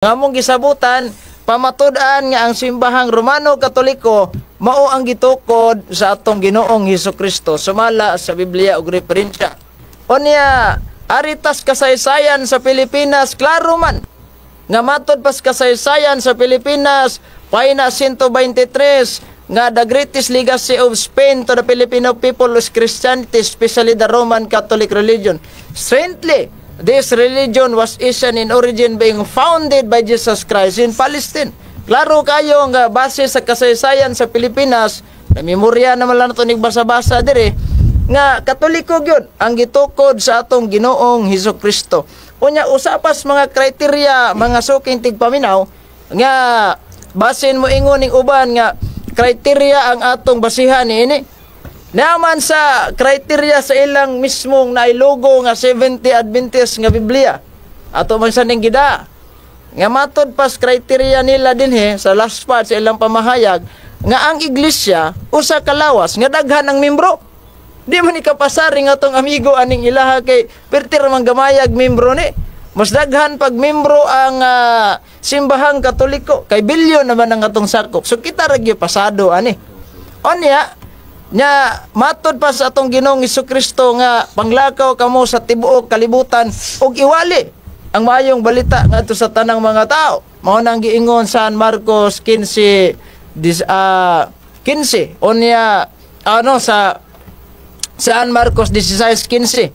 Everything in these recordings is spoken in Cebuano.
Nga among gisabutan, pamatud-an nga ang simbahang Romano Katoliko mao ang gitukod sa atong Ginoong Hesus Kristo sumala sa Biblia ug referensya. Unya, aritas kasaysayan sa Pilipinas, klaro man nga matod pas kasaysayan sa Pilipinas, pahina 123, nga the greatest legacy of Spain to the Filipino people is Christianity, especially the Roman Catholic religion. Strangely, this religion was Asian in origin, being founded by Jesus Christ in Palestine. Klaro kayo nga base sa kasaysayan sa Pilipinas, na memorya naman lang nato basa-basa dire, nga Katoliko gyud ang gitukod sa atong Ginoong Hesus Kristo. Unya, usapas mga criteria, mga suking tigpaminaw, nga basin mo ingon ning uban nga criteria ang atong basihan niini. Naman sa criteria sa ilang mismong nailogo nga 70 Adventist nga Biblia. Ato man sa ning gida. Nga matod pas criteria nila dinhi sa last part sa ilang pamahayag nga ang iglesia usa ka lawas nga daghan ang membro. Di man ni kapasari nga atong amigo aning ilaha kay perti ra man gamayag membro ni. Mas daghan pag membro ang simbahang Katoliko kay bilyon naman ang atong sakop. So kita ra gyud pasado ani. Onya, nya matod pa sa atong Ginoong Kristo nga panglakaw kamo sa tibuok kalibutan ug iwali ang maayong balita ngadto sa tanang mga tao. Mao nang giingon San Marcos 15 dis, 15, unya ano sa San Marcos 16:15.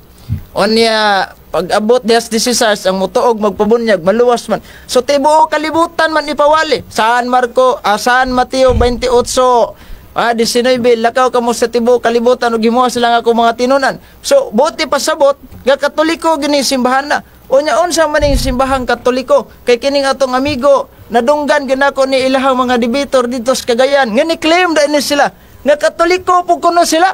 Unya, pag abot dihas 16, ang mutuog magpabunyag maluwas man. So tibuok kalibutan man ipawali. San Marco, San Mateo 28 19, lakaw kamo sa tibuok kalibutan ug himuha sila nga ako mga tinunan. So buti pasabot nga Katoliko gini simbahan na. Unya, unsa man ning simbahang Katoliko? Kay kining atong amigo, nadunggan ginako ni ilahang mga debater dito sa Cagayan nga ni claim dahil ni sila nga Katoliko po kuno sila.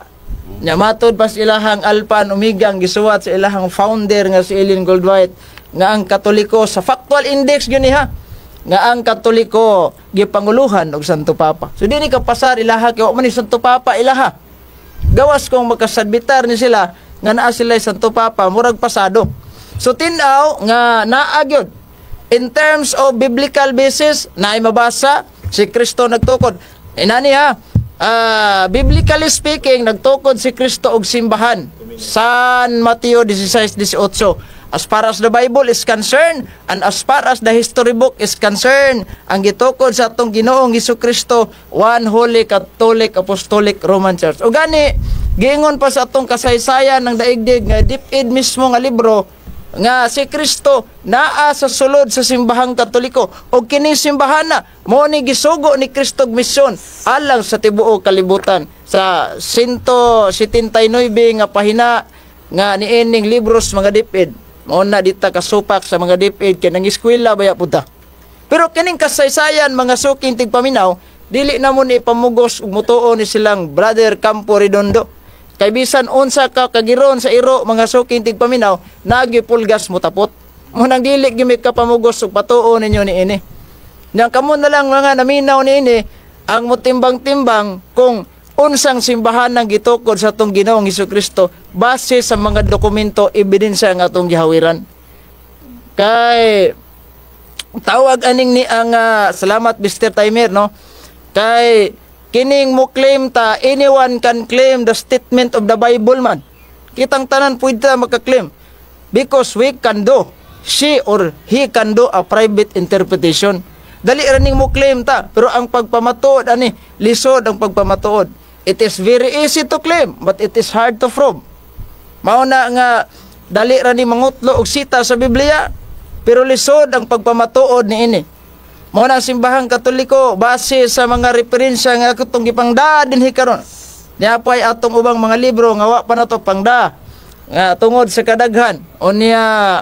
Nya matod pas ilahang Alpha and Omega ang gisuwat sa ilahang founder nga si Ellen Goldwhite nga ang Katoliko sa factual index gyud ni ha, nga ang Katoliko gipanguluhan og Santo Papa. So dili ka pasar ilaha kay wa man ni Santo Papa ilaha. Gawas kung makasadbitar ni sila nga naa sila Santo Papa, murag pasado. So tin-aw nga naa gyud in terms of biblical basis na mabasa si Kristo nagtukod. Inani ha, biblically speaking, nagtukod si Kristo og simbahan. San Mateo 16:18. As far as the Bible is concerned and as far as the history book is concerned, ang gitukod sa atong Ginoong Hesus Kristo, One Holy Catholic Apostolic Roman Church. O gani, giingon pa sa atong kasaysayan ng daigdig nga DepEd mismo nga libro nga si Kristo naa sa sulod sa simbahang Katoliko o kining simbahan na mo ni gisugo ni Kristo og misyon alang sa tibuok kalibutan sa 179 nga pahina nga niining libros mga DepEd. Mao na dita kasupak sa mga DepEd kay nang eskwela baya punta. Pero kining kasaysayan, mga suking tigpaminaw, dili na mo ni pamugos ug mutuo ni silang Brother Campo Redondo. Kay bisan unsa ka kagiron sa iro, mga suking tigpaminaw, nagipulgas mo tapot. Mo nang dili gimi ka pamugos ug patuo ninyo ni ini. Nya kamo na lang mga naminaw niini ang motimbang-timbang kung unsang simbahan ang gitukod sa atong Ginoong Kristo base sa mga dokumento, ebidensya nga atong gihawiran. Kay tawag aning ni ang salamat Mr. Timer, no, kay kining mo claim ta, anyone can claim the statement of the Bible man. Kitang tanan pwede ta maka-claim because we can do, she or he can do a private interpretation. Dali ra ning mo claim ta, pero ang pagpamatuod ani, lisod ang pagpamatuod. It is very easy to claim, but it is hard to prove. Mao na nga dali ra ni mangutlo og sita sa Biblia, pero lisod ang pagpamatuod niini. Mao na ang simbahang Katoliko base sa mga referensya nga atong gipangda dinhi karon. Niya pay atong ubang mga libro nga wa pa nato pangda nga tungod sa kadaghan. Unya,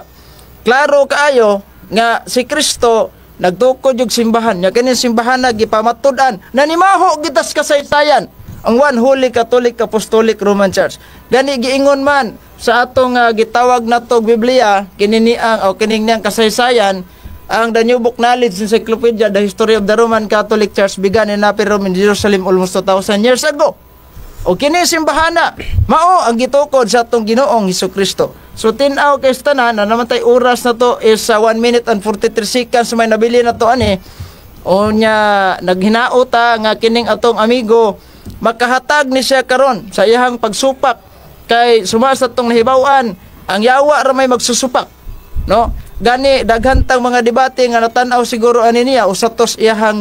klaro kaayo nga si Kristo nagtukod yung simbahan nya. Kining simbahan na gipamatud-an na nimaho gitas kasaysayan ang One Holy Catholic Apostolic Roman Church. Gani giingon man sa atong gitawag nato Biblia, kini niang o kining niyang kasaysayan, ang The New Book Knowledge Encyclopedia, the history of the Roman Catholic Church began in Upper Rome in Jerusalem almost 2,000 years ago. O kini simbahana mao ang gitukod sa atong Ginoong Hesus Kristo. So tin-aw kay tanan na naman tay oras na to is 1 minute and 43 seconds may nabili na to ani. O nya naghinaot ta nga kining atong amigo makahatag ni siya karon sa iyang pagsupak, kay suma sa atong nahibaw-an, ang yawa ra may magsusupak, no? Gani daghan tang mga debate nga natan-aw siguro ani niya usa tos iyang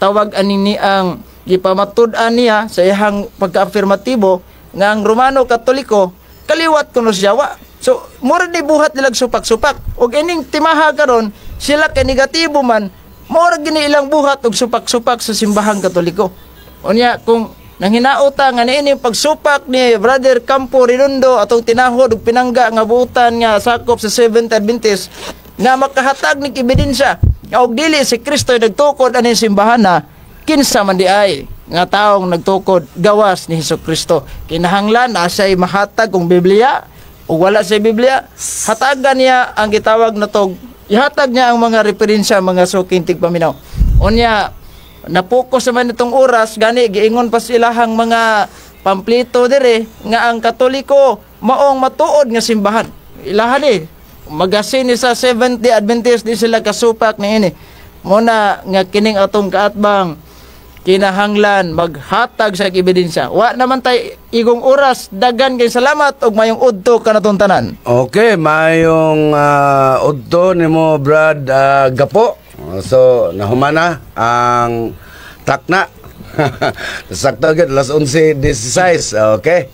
tawag ani ni ang gipamatud-an niya sa iyang pagka-affirmatibo nga ang Romano Katoliko kaliwat kuno siya yawa. So mura ni buhat nilag supak-supak, ug ining timaha karon sila kay negatibo man, mura gini ilang buhat og supak-supak sa Simbahang Katoliko. Unya kung nanghinaota nga niini pagsupak ni Brother Campo Redondo, atong tinahod ug pinangga nga buutan nga sakop sa Seventh Adventist, nga makahatag nig ebidensya nga og dili si Kristo ay nagtukod aning simbahan na, kinsa man di ay nga taong nagtukod gawas ni Hesus Kristo? Kinahanglan na siya'y mahatag kung Biblia o wala sa Biblia, hatagan niya ang gitawag na tog, ihatag niya ang mga referensya, mga suking tigpaminaw. Unya napokus naman itong oras, gani giingon pa silahang mga pamplito dire nga ang Katoliko maong matuod nga simbahan. Ilahan eh magasin ni sa Seventh Day Adventist, di sila kasupak ni ini. Muna nga kining atong kaatbang kinahanglan maghatag sa ebidensya. Wa naman tay igong oras. Dagan kay salamat ug mayong udto kanatong tanan. Okay, mayong udto nimo, Brad Gapo. So, nahumana ang takna. Sakto gyud alas 11:16. Okay.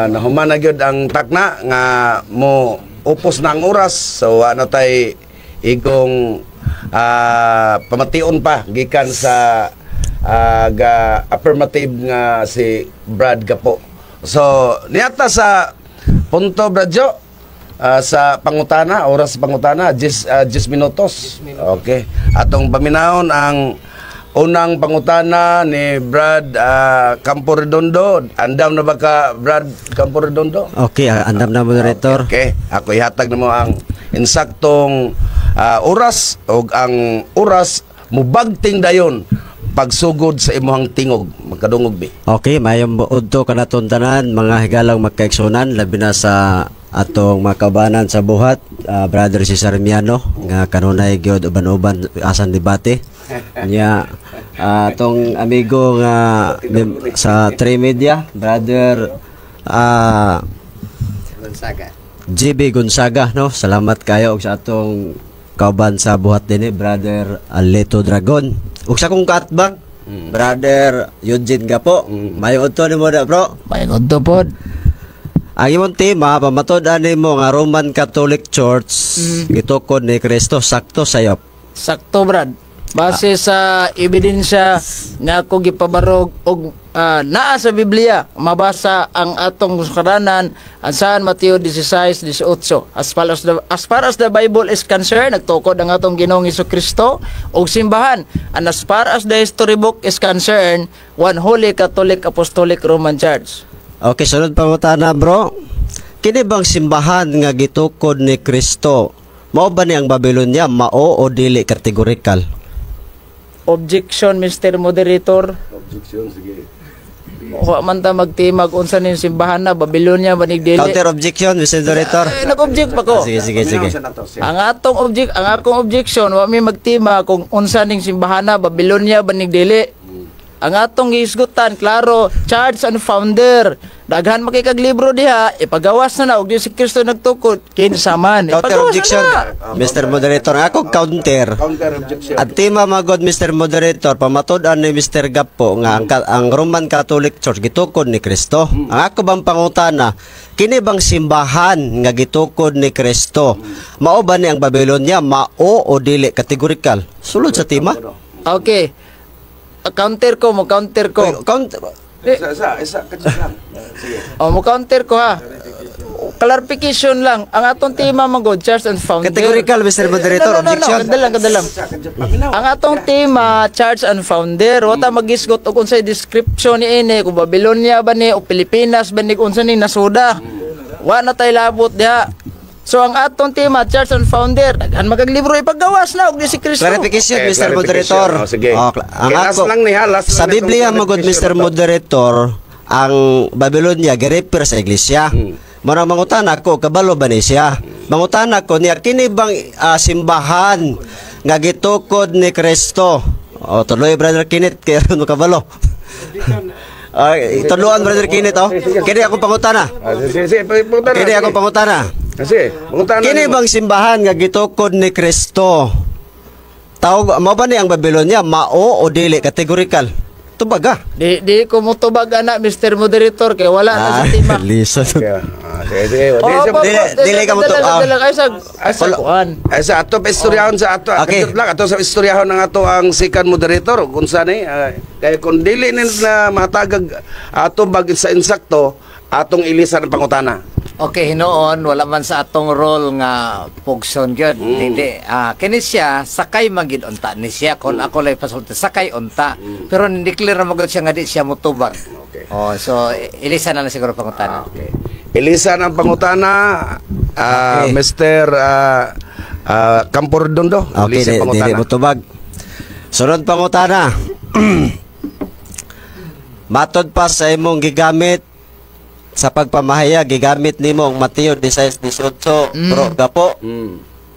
Nahumana gyud ang takna nga mo upos na ang oras. So, wa na tay igong pamation pa gikan sa ga affirmative nga si Brad Gapo. So, niata sa punto, Brad Jo, sa pangutana, oras sa pangutana, 10 10 minutos. Okay. Atong paminahon ang unang pangutana ni Brad Campo Redondo. Andam na ba ka, Brad Campo Redondo? Okay, andam na, moderator. Okay, ako ihatag nimo ang insaktong oras og ang oras mubagting dayon pagsugod sa imuhang tingog. Magkadungog bi. Okay, mayong udto kanaton tanan, mga higalang magkaigsunan, labi na sa atong mga kaubanan sa buhat, Brother Cesar Miano nga kanunay gyud uban-uban asan debate. Nya atong amigo nga sa Trimedia, Brother Gonzaga. GB Gonzaga, no? Salamat kayo og sa atong kauban sa buhat dinhi, Brother Aleto Dragon. Ug sa akong kaatbang, Brother Eugene Gapo. Mayo udto nimo da, bro. Mayong udto pod. Ang imong tema, pamatud-an nimo nga Roman Catholic Church gitukod ni Kristo, sakto, sayop? Sakto, Brad. Base sa ebidensya nga ako gipabarog og naa sa Biblia, mabasa ang atong sukaranan ang San Mateo 16:18. As far as the Bible is concerned, nagtukod ang atong Ginoong Kristo og simbahan. And as far as the history book is concerned, One Holy Catholic Apostolic Roman Church. Okay, sunod pangutana, bro. Kini bang simbahan nga gitukod ni Kristo, mao ba ni ang Babylonia, mao o dili categorical? Objection, Mr. Moderator. Objection, sige. Wa man ta magtimag unsa ning simbahan na Babylonia banig dili. Counter objection, Mr. Moderator. Eh, nag-object pa ko. Ah, sige, sige, sige. Ang atong object, ang akong objection, wa mi magtima kung unsa ning simbahan na Babylonia banig dili. Ang atong gihisgutan klaro, church and founder. Daghan makikag libro diha, ipagawas na na og di si Kristo nagtukod, kinsa man. Counter Ipagawas objection, na. Mr. Moderator. Ang akong counter. Counter objection. At tema magod, Mr. Moderator, pamatud-an ni Mr. Gapo nga ang Roman Catholic Church gitukod ni Kristo. Ang ako bang pangutana, kini bang simbahan nga gitukod ni Kristo, mao ba ni ang Babylonia, mao o dili categorical? Sulod sa tema. Okay. Counter ko, mo counter ko. Uy, counter. Isa, isa, isa, kadyo lang. Sige. Oh, mo counter ko ha. Clarification lang. Ang atong tema magod, church and founder. Categorical, Mr. Moderator. No. Objection. Kadalang, kadalang. Isa, kadyo. Paminaw. Ang atong tema, church and founder. Wata magisgot og unsay description ni ini, kung Babylonia ba ni o Pilipinas ba ni, unsa ni nasuda. Wa na tay labot diha. So ang atong tema, Church and Founder, daghan magaglibro ipagawas na og di si Kristo. Clarification, Okay, Mr. clarification. Moderator. Oh, sige. Oh, ang Okay, last ako, lang ni ha, last sa lang itong Biblia magod, clarification Mr. na to. Moderator, ang Babylonia girefer sa iglesia. Mao mangutana ko, kabalo ba ni siya? Mangutana ko niya, kini bang simbahan nga gitukod ni Kristo? Oh, tuloy, Brother Kenneth, kay aron kabalo. Ay, tuluan, Brother Kenneth, oh. Kini akong pangutana. Ah, sige, sige, pangutana. Kini akong pangutana. Sige, pangutana Kini nimo. bang simbahan nga gitukod ni Kristo? Tawag mo ba ni ang Babylonia, mao o dili, categorical? Tubag ah. Di ko motubag ana, Mr. Moderator, kay wala na sa tema. Lisa. Okay, sige, sige. Oh, Di, po, po, Dili ka mo to- dali lang, ay Ay, sa kuan. Ay, sa ato pa istoryahon sa ato. Okay. Okay. Lang ato sa istoryahon ng ato ang second moderator kung saan eh. Kay kung dili ni na matagag ato bag sa insakto atong ilisan ang pangutana. Okay, hinuon wala man sa atong role nga pugson gyud. Hindi kini siya sakay man gid unta ni siya kon ako lay pasulti, sakay unta. Pero hindi clear na magud siya nga di siya mutubag. Okay. Oh, so ilisa na lang siguro pangutana. Okay. Ilisan ang pangutana, Okay. Mr. Campordondo. Okay, Ilisan pangutana. dili mo tubag. Sunod pangutana. Matod pa sa imong gigamit sa pagpamahayag, gigamit nimo ang Mateo 16:18, bro Gapo.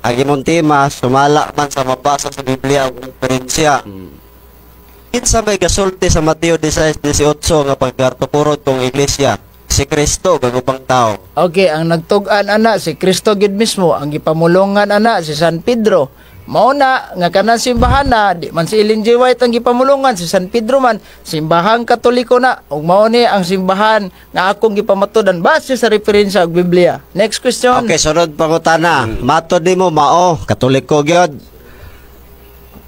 Ang imong tema, sumala man sa mabasa sa Biblia ang referensya. Kinsa may gasulti sa Mateo 16:18 nga pagkartukurod kong iglesia? Si Kristo o ubang tao? Okay, ang nagtug-an ana si Kristo gid mismo, ang gipamulongan ana si San Pedro. Mao na nga kanang simbahan na di man si Ellen G. White ang gipamulongan, si San Pedro man, simbahang Katoliko na ug mao ni ang simbahan nga akong gipamatudan base sa referensya og Biblia. Next question. Okay, sunod pangutana. Matod nimo mao, Katoliko gyud.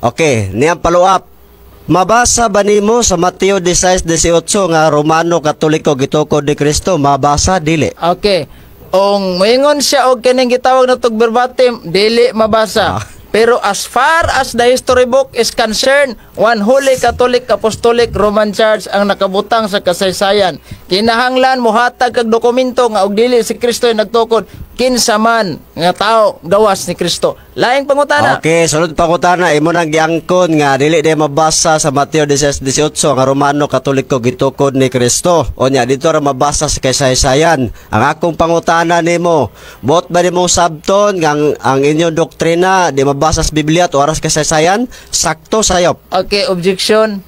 Okay, niyang follow up. Mabasa ba nimo sa Mateo 16:18 nga Romano Katoliko gitukod ni Kristo? Mabasa dili? Okay. Ong moingon siya og kining gitawag na tug verbatim, dili mabasa. Pero as far as the history book is concerned, one Holy Catholic Apostolic Roman Church ang nakabutang sa kasaysayan. Kinahanglan mohatag kag dokumento nga og dili si Kristo ay nagtukod, kinsa man nga tao gawas ni Kristo. Laing pangutana. Okay, sunod pangutana, imo nang giangkon nga dili day mabasa sa Mateo 16:18 nga Romano Katoliko gitukod ni Kristo. Onya dito ra mabasa sa kasaysayan. Ang akong pangutana nimo, buot ba nimo sabton nga ang inyong doktrina di mabasa sa Biblia to aras kasaysayan? Sakto, sayop? Okay, objection.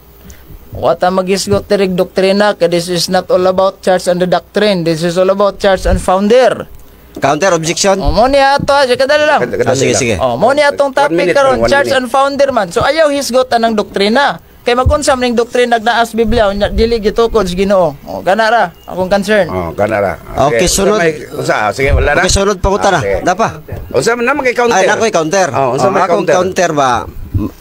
Wa ta magisgot dirig doktrina kay this is not all about church and the doctrine. This is all about church and founder. Counter objection? O mo niya ato, ha, kadali lang. Ah, sige, sige. Oh, mo niya atong One topic minute, karon, one church minute. and founder man. So ayaw hisgot anang doktrina. Kay magunsa man ning doktrina naa sa Biblia unya dili gitukod sa Ginoo. Oh, kana ra akong concern. Oh, kana ra. Okay, sunod. Unsa unsa? Ah, sige, wala na. Okay, sunod pangutana. Ah, sige. Dapa. Unsa man na counter? Ay, nakoy counter. Oh, unsa Oh, may akong counter? counter ba?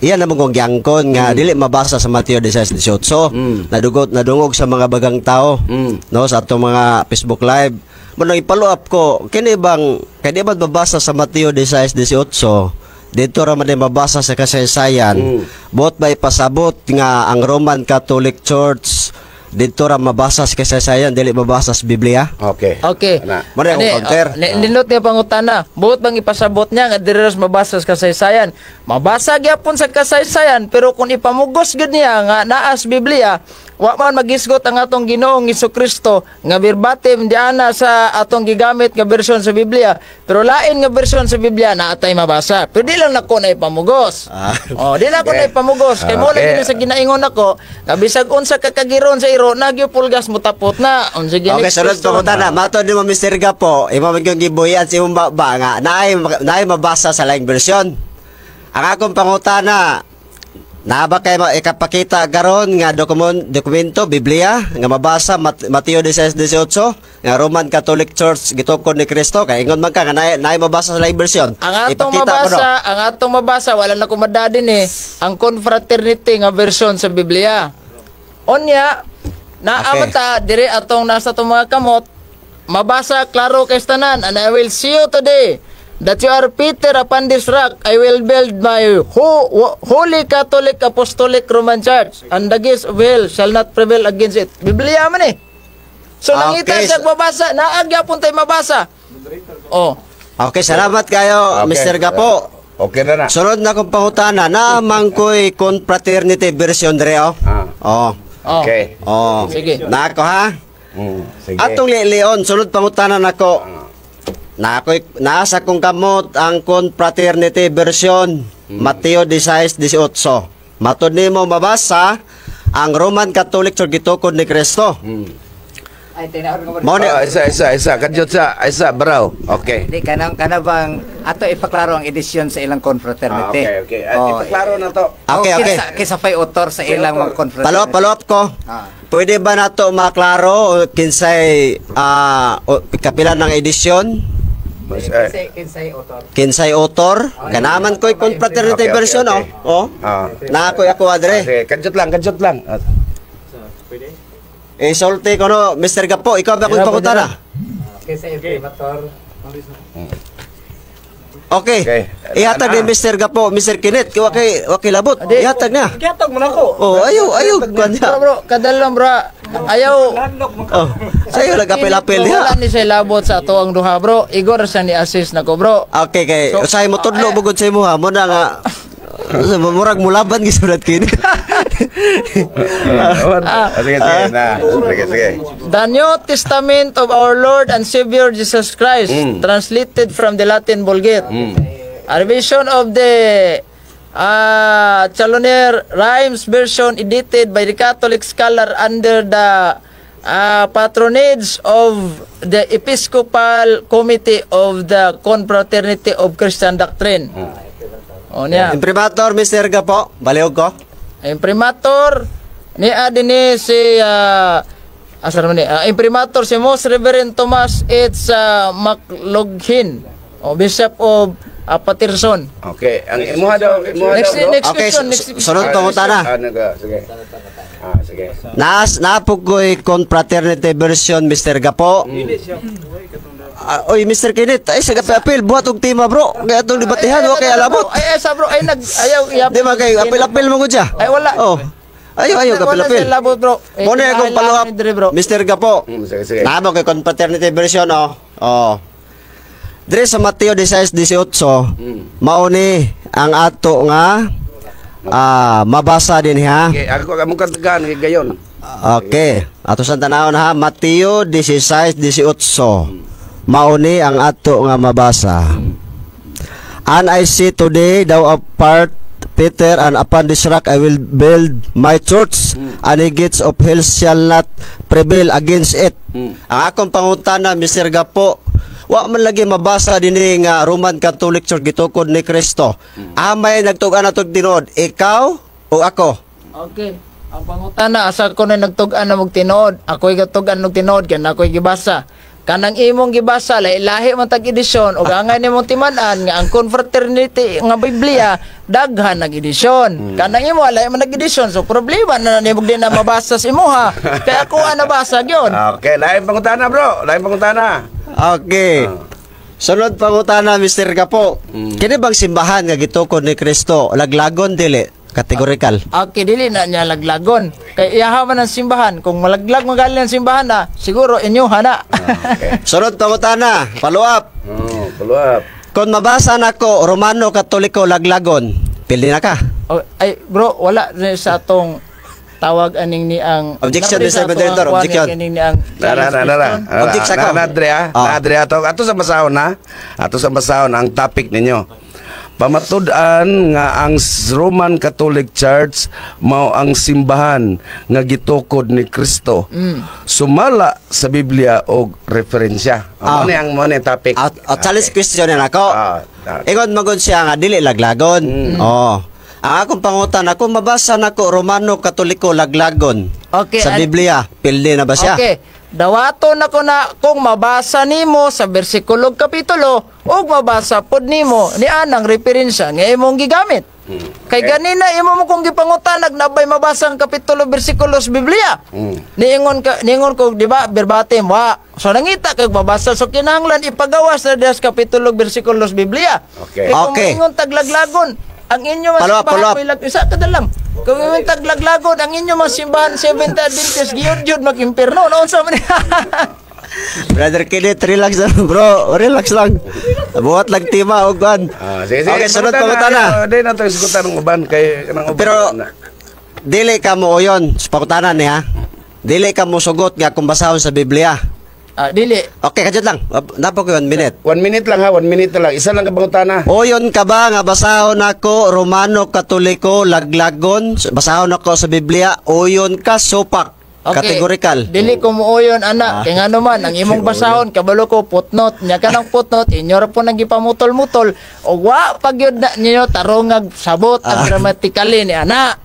Iyan naman kong giangkon nga dili mabasa sa Mateo 16:18. Nadugot nadungog sa mga bagang tao. No, sa atong mga Facebook Live. Mo nang i-follow up ko, kini bang kay di ba mabasa sa Mateo 16:18? Dito ra man din mabasa sa kasaysayan. Buot ba ipasabot nga ang Roman Catholic Church dito ra mabasa sa kasaysayan, dili mabasa sa Biblia? Okay. Okay. Ana. Mo na akong Ani, counter. oh, nindot niya pangutana. Buot bang ipasabot niya nga diri ra mabasa sa kasaysayan? Mabasa gyapon sa kasaysayan, pero kung ipamugos gid niya nga naa sa Biblia, wa man magisgot ang atong Ginoong Kristo nga verbatim diana sa atong gigamit nga bersyon sa Biblia. Pero lain nga bersyon sa Biblia na atay mabasa. Pero di lang nako na ipamugos. Oh, di lang ako na ipamugos. Kay mo lagi na sa ginaingon nako, nga bisag unsa ka kagiron sa iro, nagyo pulgas mo tapot na. Unsa Okay, next sunod question? pangutana. Matod nimo, Mr. Gapo, imo man yung gibuyan sa imong baba nga naay mabasa sa laing bersyon. Ang akong pangutana, naa ba kay ikapakita karon nga dokumento Biblia nga mabasa Mateo 16:18 nga Roman Catholic Church gitukod ni Kristo? Kay ingon man ka nga naay mabasa sa laing bersyon. Ang atong Ipakita ko, no? mabasa, ang atong mabasa, wala na ko madadin eh, ang confraternity nga version sa Biblia. Onya, naa ta dire atong nasa atong mga kamot, mabasa klaro kay tanan, "And I will see you today that you are Peter, upon this rock I will build my holy Catholic Apostolic Roman Church, and the gates of hell shall not prevail against it." Biblia man eh. So nangita siya mabasa, naa gyapon tay mabasa. Oh. Okay, salamat kayo, Mr. Gapo. Okay na na. Sunod na kong pangutana, naman ko'y confraternity version dre, oh. Ah. Oh. Oh. Okay. Oh. Sige. Nako ha. Sige. Atong Leon, sunod pangutana nako. Nakoy nasa kong kamot ang confraternity version, Mateo 16:18. Matod nimo mabasa ang Roman Catholic Church gitukod ni Kristo. Ay, tinawag ko. Mao ni Ah, isa, isa, isa. Kadyot sa, isa, baraw. Okay. Di kanang kana bang ato ipaklaro ang edisyon sa ilang confraternity. Ah, okay. Ah, Oh, ipaklaro na to. Okay, oh, okay. Kinsa pa'y author sa ilang mga confraternity. Follow up ko. Ah. Pwede ba nato maklaro o kinsay kapila ng edisyon? Mas, eh, Kinsay author. Kinsay author? Kanaman ko'y confraternity version oh. Oh. Ah. Na ako'y ako adre. Sige, kadyot lang, kadyot lang. Ah, Eh, sulti ko no, Mr. Gapo, ikaw ba akong Yeah, pangutana? Kinsay imprimatur. Okay. Okay. Ihatag ni Ana. Mr. Gapo, Mr. Kenneth, kay wa kay labot. Ihatag niya. Gihatag mo na ko. Oh, ayo, ayo, kuan niya. Bro, bro, kadalom bro. Ayaw. Oh. Ayo nagapil-apil Bro, niya. wala ni siya labot sa ato ang duha, bro. Igor siya ni assist nako, bro. Okay, kay So, usahay mo tudlo ay- bugod sa imo ha, mo na nga murag mulaban gyud sa Kenneth. Ah, sige, sige. Na. Sige, sige. The New Testament of our Lord and Savior Jesus Christ, translated from the Latin Vulgate. A revision of the Chaloner Rhymes version edited by the Catholic scholar under the patronage of the Episcopal Committee of the Confraternity of Christian Doctrine. O niya. Imprimatur, Mr. Gapo, baliog ko. Imprimatur ni dinhi si asa naman ni imprimatur si Most Reverend Thomas H. McLoughlin o Bishop of Paterson. Okay. Ang imuha daw, imuha Next daw, bro. next Okay, question, next sunod pangutana. Ah, sige. Ah, sige. Naas napog ko'y confraternity version, Mr. Gapo. Ah, oy, Mr. Kenneth, ay sa apil buhat og tema, bro. Kaya atong debatihan wa kay alabot. Ay, ay, sa bro, ay nag ayaw iyap. Di ba kay apil-apil mo gud siya? Ay, wala. Oh. Ayo ayo Wala apil-apil. siya labot, bro. Eh, Mo na akong kinahanglan follow up, ni dire, bro. Mr. Gapo. Sige, sige. Namo kay confraternity version oh. Oh. Dre sa Mateo 16:18, mao ni ang ato nga mabasa din ha. Okay, ako among katagaan kay gayon. Okay. Ato sa tanawon ha, Mateo 16:18. Mao ni ang ato nga mabasa. "And I say to thee, thou art Peter, and upon this rock I will build my church, and the gates of hell shall not prevail against it." Ang akong pangutana, Mr. Gapo, wa man lagi mabasa dinhi nga Roman Catholic Church gitukod ni Kristo. Amay nagtug-an natog tinuod, ikaw o ako? Okay. Ang pangutana, asa ko na nagtug-an na og tinuod? Ako'y gatug-an og tinuod kay ako'y gibasa. Kanang imong gibasa, lahi-lahi man tag edisyon ug angay nimong timan-an nga ang confraternity nga Biblia daghan nag edisyon. Kanang imo lahi man nag edisyon, so problema na nimo di na mabasa sa imuha. Kaya ako ang nabasa gyud. Okay, lain pangutana, bro. Lain pangutana. Okay. Sunod pangutana, Mr. Gapo. Kini bang simbahan nga gitukod ni Kristo laglagon dili? Categorical. Okay, dili na niya laglagon. Kay iyaha man ang simbahan. Kung malaglag magaling ang simbahan na, siguro inyo na. Okay. Sunod pangutana, follow up. Oh, follow up. Kung mabasa nako Romano Katoliko laglagon, pili na ka. Oh, ay bro, wala rin sa atong tawag aning ni ang Objection, Wala rin Mr. sa atong Moderator, ang kuwan objection. aning ni ang Na na na na. Na. Object sa ko. Na, na, Dre, ah. Ah. Na, Dre, ato ato sa basahon na. Ato sa basahon ang topic ninyo. Pamatud-an nga ang Roman Catholic Church mao ang simbahan nga gitukod ni Kristo. Sumala sa Biblia og referensya. Ah. Mao ni ang topic. At challenge question na ako. Ah, ah. Ingon magod siya nga dili laglagon. Oh. Ang akong pangutana, kung mabasa nako Romano Katoliko laglagon Okay, sa Biblia, pildi na ba siya? Okay. Dawaton ako na kung mabasa nimo sa bersikulo ug kapitulo ug mabasa pod nimo ni anang referensya nga imong gigamit. Kay ganina imo mo kung gipangutanag nabay mabasa ang kapitulo bersikulo sa Biblia. Niingon ka niingon ko, di ba, verbatim wa. So nangita kag mabasa, so kinahanglan ipagawas na diha sa kapitulo bersikulo sa Biblia. Okay. Kay kung moingon taglaglagon ang inyo mga Follow up, simbahan follow up. may isa ka na lang. Kung ingon taglaglagon ang inyo mga simbahan Seventh Adventist giyud jud mag-impierno, no unsa man ni? Brother Kenneth, relax lang, bro. Relax lang. Buhat lang tima og kuan. Ah, sige, sige. Okay, sunod pangutana. Di na to isgutan ng uban kay kanang uban. Pero na. dili ka mo uyon sa pangutana ni ha. Dili ka mo sugot nga kung basahon sa Biblia. Ah, dili. Okay, kadyot lang. Napo ko 1 minute. 1 minute lang ha, 1 minute na lang. Isa lang ka pangutana. Uyon ka ba nga basahon ako Romano Katoliko laglagon, basahon ako sa Biblia, uyon ka supak? Okay. Categorical. Dili ko muuyon, anak. Kay ngano man ang imong basahon, kabalo ko footnote nya, kanang footnote inyo ra po nang gipamutol-mutol og wa pa gyud na ninyo tarongag sabot ang grammatically ni ana.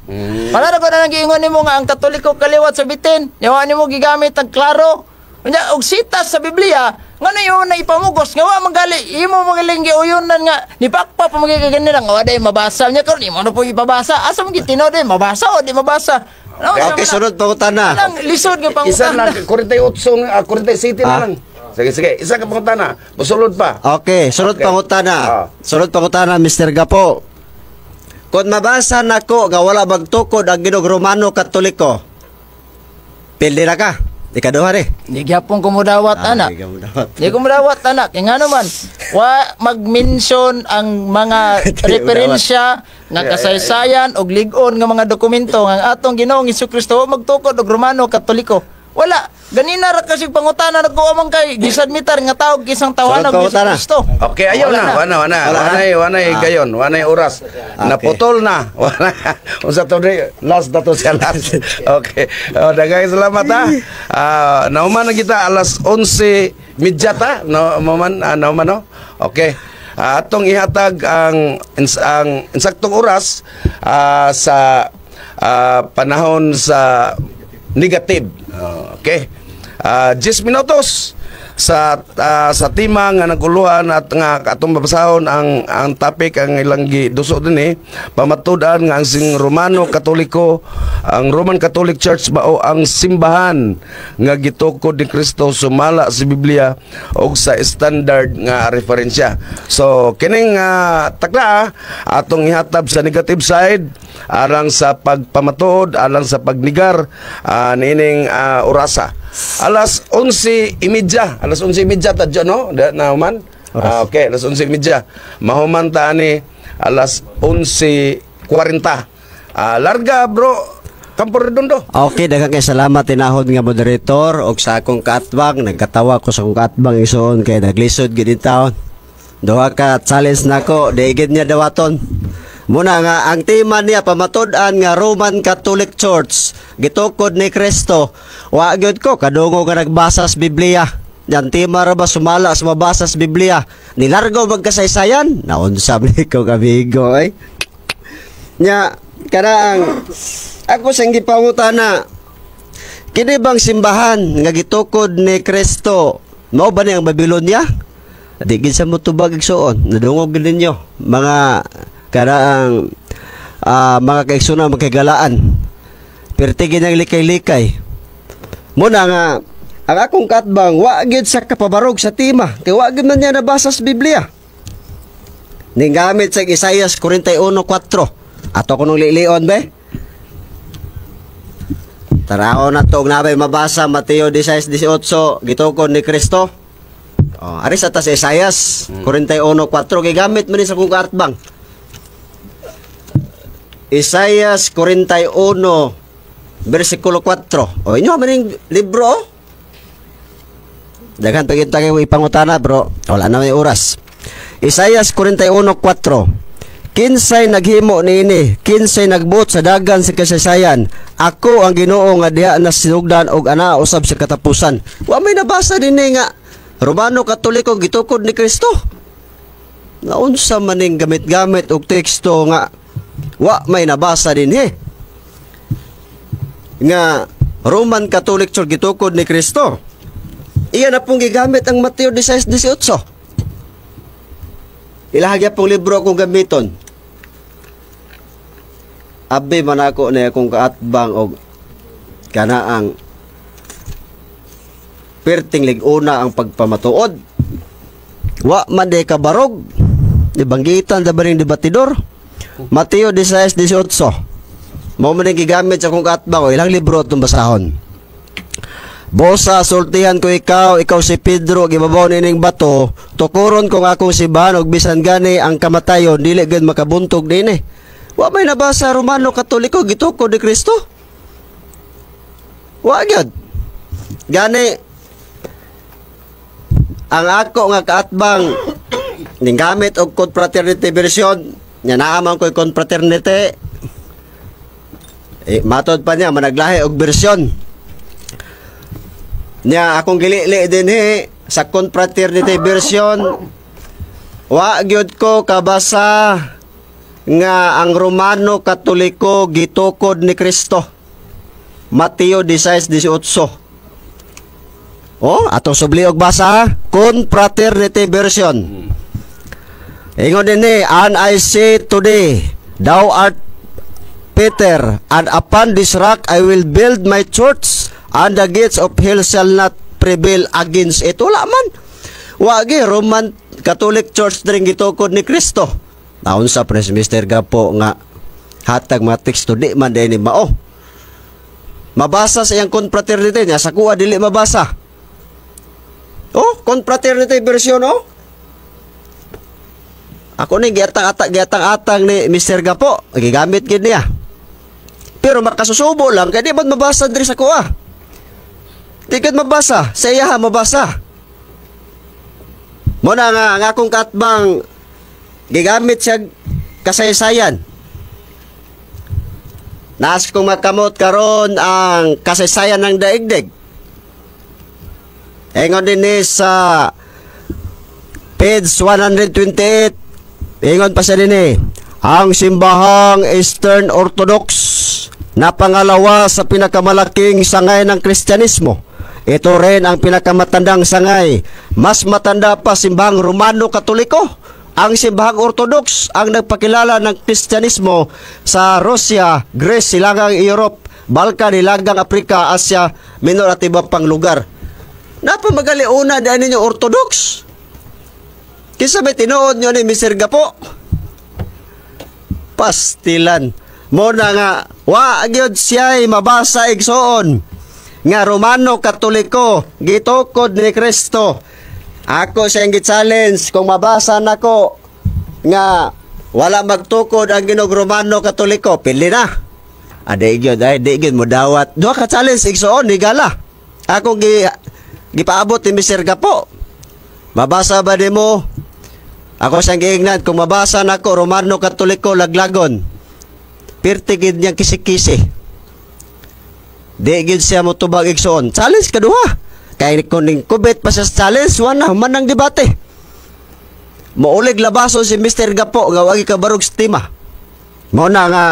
Para ra ko na nang giingon nimo nga ang Katoliko kaliwat sa bitin. Nya wa nimo gigamit ang klaro. Nya og sitas sa Biblia ngano yun na ipamugos nga wa magali imo magaling giuyonan nga nipakpa pa magiging ganina nga wa day mabasa nya karon imo na po ipabasa, asa man gitino day mabasa o di mabasa? Ano, Okay, sunod pangutana. Anang lisod nga Isa pangutana. lang, 48, 47 na lang. Sige, sige. Isa ka pangutana. Musulod pa. Okay, sunod pangutana. Sunod pangutana, Mr. Gapo. Kung mabasa nako nga wala magtukod ang Ginoong Romano Katoliko, pildi na ka. Ikaduha rin. Di gyapon ko mudawat, anak. Di ka modawat. Di ko mudawat, anak. Kaya nga naman, wa mag-mention ang mga referensya nga kasaysayan og lig-on nga mga dokumento nga ang atong Ginoong Kristo wa magtukod og Romano Katoliko. Wala. Ganina ra kasi pangutana nagkuha man kay gisubmitar nga tawag kisang tawanan Sunod og pangutana. Kristo. Okay, ayaw Wala na. na. Wala, wala. Wala na? Wanay, wanay gayon. Wanay oras. Naputol na. Wala. Unsa to di? Last na to siya, last. Okay. Oh, daghang salamat ha. Ah, nauman na kita alas 11:30 ta. No, maman, nauman no. Okay. Atong ihatag ang insaktong oras sa panahon sa negative. Okay. 10 minutos sa tema nga naguluhan at nga atong babasahon ang topic ang ilang giduso dinhi, pamatud-an nga ang sing Romano Katoliko, ang Roman Catholic Church mao ang simbahan nga gitukod ni Kristo sumala sa Biblia og sa standard nga referensya. So kining takla atong ihatab sa negative side alang sa pagpamatuod, alang sa pagnigar niining orasa. Alas 11:30, alas 11:30 tadyo no, da, na human. Okay, alas 11:30. Mahuman ta ani alas 11:40. Larga, bro, Campo Redondo. Okay, daghang kay salamat, tinahod nga moderator, og sa akong kaatbang. Nagkatawa ko sa akong kaatbang isuon kay naglisod gid in taon. Duha ka challenge nako, di gid niya dawaton. Muna nga ang tema niya, pamatud-an nga Roman Catholic Church gitukod ni Kristo. Wa gyud ko kadungog nga nagbasa sa Biblia. Yan tema ra ba sumala sa mabasa sa Biblia. Nilargo magkasaysayan. Naunsa man ko kabigo ay. Nya kanaang ako sa gipangutana, kini bang simbahan nga gitukod ni Kristo mao ba ni ang Babylonia? Di gid sa motubag, igsuon. Nadungog gid ninyo mga kanaang mga kaigsuonan, magkagalaan. Perti gid ang likay-likay. Muna nga ang akong katbang wa gyud sa kapabarog sa tema kay wa gyud man niya nabasa sa Biblia. Ning gamit sa Isaias 41:4. Ato ko nung lilion be. Taraon na to nabay mabasa Mateo 16:18 gitukod ni Kristo. Oh, ari sa ta sa Isaias 41:4 gigamit man ni sa kong kaatbang. Isaias 41 versikulo 4. O inyo man ning libro oh. Daghan pa kita kayo ipangutana, bro. Wala na may oras. Isaias 41:4. Kinsay naghimo niini, kinsay nagbuot sa dagan sa kasaysayan? Ako ang Ginoo nga diha na sinugdan og ana usab sa katapusan. Wa may nabasa dinhi nga Romano Katoliko gitukod ni Kristo. Naunsa man ning gamit-gamit og teksto nga wa may nabasa dinhi nga Roman Catholic Church gitukod ni Kristo? Iya na pong gigamit ang Mateo 16:18. Ilahagya pong libro akong gamiton. Abi man ako na akong kaatbang og kanaang perting lig-una ang pagpamatuod. Wa man di kabarog. Ibanggitan da ba ning debatidor? Mateo 16:18. Mao man ning gigamit sa akong kaatbang o ilang libro itong basahon. Busa sultihan ko ikaw, ikaw si Pedro, gibabaw nining bato, tukuron ko ang akong simbahan ug bisan gani ang kamatayon dili gyud makabuntog dinhi. Wa may nabasa Romano Katoliko gitukod ni Kristo. Wa gyud. Gani ang ako nga kaatbang ning gamit og confraternity version nya, naa man ko'y confraternity eh, matod pa niya managlahi og version niya. Akong gilili dinhi sa confraternity version, wa gyud ko kabasa nga ang Romano Katoliko gitukod ni Kristo. Mateo 16:18. Oh, atong subli og basa ha? Confraternity version. Ingon dinhi, "And I say to thee, thou art Peter, and upon this rock I will build my church, and the gates of hell shall not prevail against it." Wala man. Wagi Roman Catholic Church dring gitukod ni Kristo. Naon sa Pres Mr. Gapo nga hatag mga teksto di man ni mao. Mabasa sa iyang confraternity niya, sa kuha dili mabasa. Oh, confraternity version, oh. Ako ni giatang-atang giatang-atang ni Mr. Gapo, gigamit gid niya. Pero makasusubo lang kay di man mabasa diri sa kuha. Di gid mabasa, sa iya mabasa. Mo na nga ang akong kaatbang gigamit siya kasaysayan. Naas kong makamot karon ang kasaysayan ng daigdig. Ingon din sa page 128, ingon pa siya din eh, ang simbahang Eastern Orthodox na pangalawa sa pinakamalaking sangay ng Kristyanismo. Ito rin ang pinakamatandang sangay. Mas matanda pa simbahang Romano Katoliko. Ang simbahang Orthodox ang nagpakilala ng Kristyanismo sa Russia, Greece, Silangang Europe, Balkan, Hilagang Afrika, Asia Minor at iba pang lugar. Napamagaliuna dahil ninyo Orthodox. Kinsa may tinuod nyo ni Mr. Gapo? Pastilan. Mo na nga, wa gyud siya'y mabasa, igsoon, nga Romano Katoliko gitukod ni Kristo. Ako siyang gi-challenge kung mabasa nako nga wala magtukod ang Ginoong Romano Katoliko, pili na. Ade gyud ay di gyud mo dawat. Duha ka challenge, igsoon, higala. Ako gipaabot ni Mr. Gapo. Mabasa ba nimo? Ako siyang giingnan kung mabasa nako Romano Katoliko laglagon. Pirti gid niyang kisi-kisi. Di gid siya motubag, igsoon. Challenge kaduha. Kay kung ning kubit pa sa challenge, wala man ang debate. Maulig labason si Mr. Gapo nga wagi kabarog sa tema. Mao na nga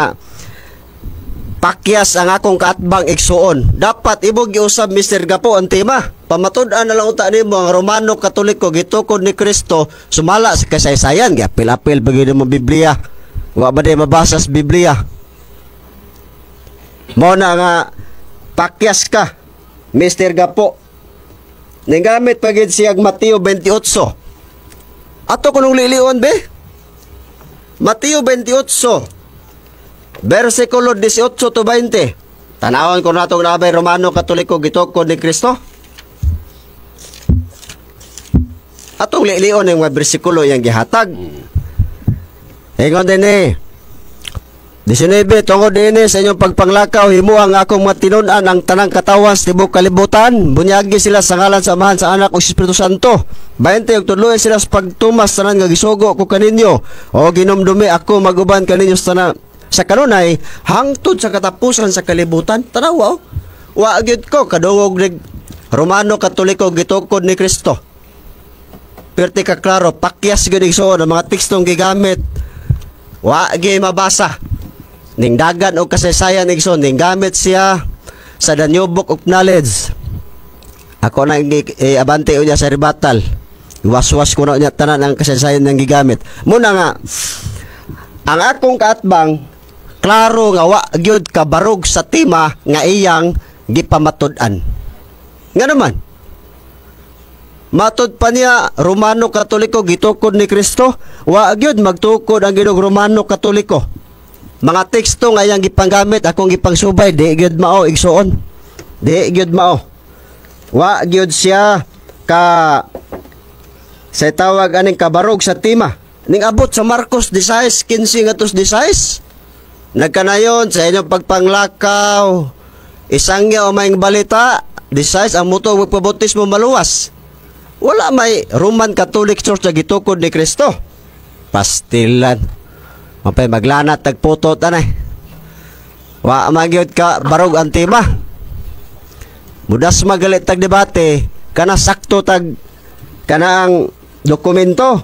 pakyas ang akong kaatbang, igsuon. Dapat ibog giusab, Mr. Gapo, ang tema. Pamatud-an na lang unta nimo ang Romano Katoliko gitukod ni Kristo sumala sa kasaysayan. Giapil-apil pa gyud mo Biblia. Wa ba di mabasa sa Biblia? Mao na nga pakyas ka, Mr. Gapo. Ninggamit pa gid siya Mateo 28. Ato kunong lilion be? Mateo 28 versikulo 18 to 20. Tanawon ko natong nabay Romano Katoliko gitukod ni Kristo. Atong lilion yung mga bersikulo yang gihatag. Ingon din eh. 19, tungod dinhi sa inyong pagpanglakaw, himo ang akong mga tinun-an ang tanang katawan sa tibuok kalibutan. Bunyagi sila sa ngalan sa Amahan, sa Anak ug sa Espiritu Santo. 20, ug tudloy sila sa pagtumas tanan nga gisugo ko kaninyo. O ginumdumi, ako maguban kaninyo sa tanan sa kanunay hangtod sa katapusan sa kalibutan. Tanawa, oh. Wa gyud ko kadungog ni Romano Katoliko gitukod ni Kristo. Perti ka klaro, pakyas gyud, igsoon, ang mga tekstong gigamit. Wa gyud mabasa. Ning dagan og kasaysayan, igsoon, ning gamit siya sa The New Book of Knowledge. Ako na eh, abante unya sa rebuttal. Waswas ko na unya tanan ang kasaysayan ng gigamit. Muna nga ang akong kaatbang klaro nga wa gyud kabarog sa tema nga iyang gipamatud-an. Nga naman, matod pa niya Romano Katoliko gitukod ni Kristo, wa gyud magtukod ang Ginoong Romano Katoliko. Mga teksto nga iyang gipanggamit, akong gipangsubay, di gyud mao, igsuon. Di gyud mao. Wa gyud siya ka sa tawag aning kabarog sa tema. Ning abot sa Marcos 16:15 ngadto 16. Nagkanayon sa inyong pagpanglakaw. Isangya o maayong balita, 16 ang mutuo magpabautismo maluwas. Wala may Roman Catholic Church na gitukod ni Kristo. Pastilan. Mapay maglanat tagputot anay. Wa man gyud ka barog ang tema. Mudas magalit tag debate kana sakto tag kana ang dokumento.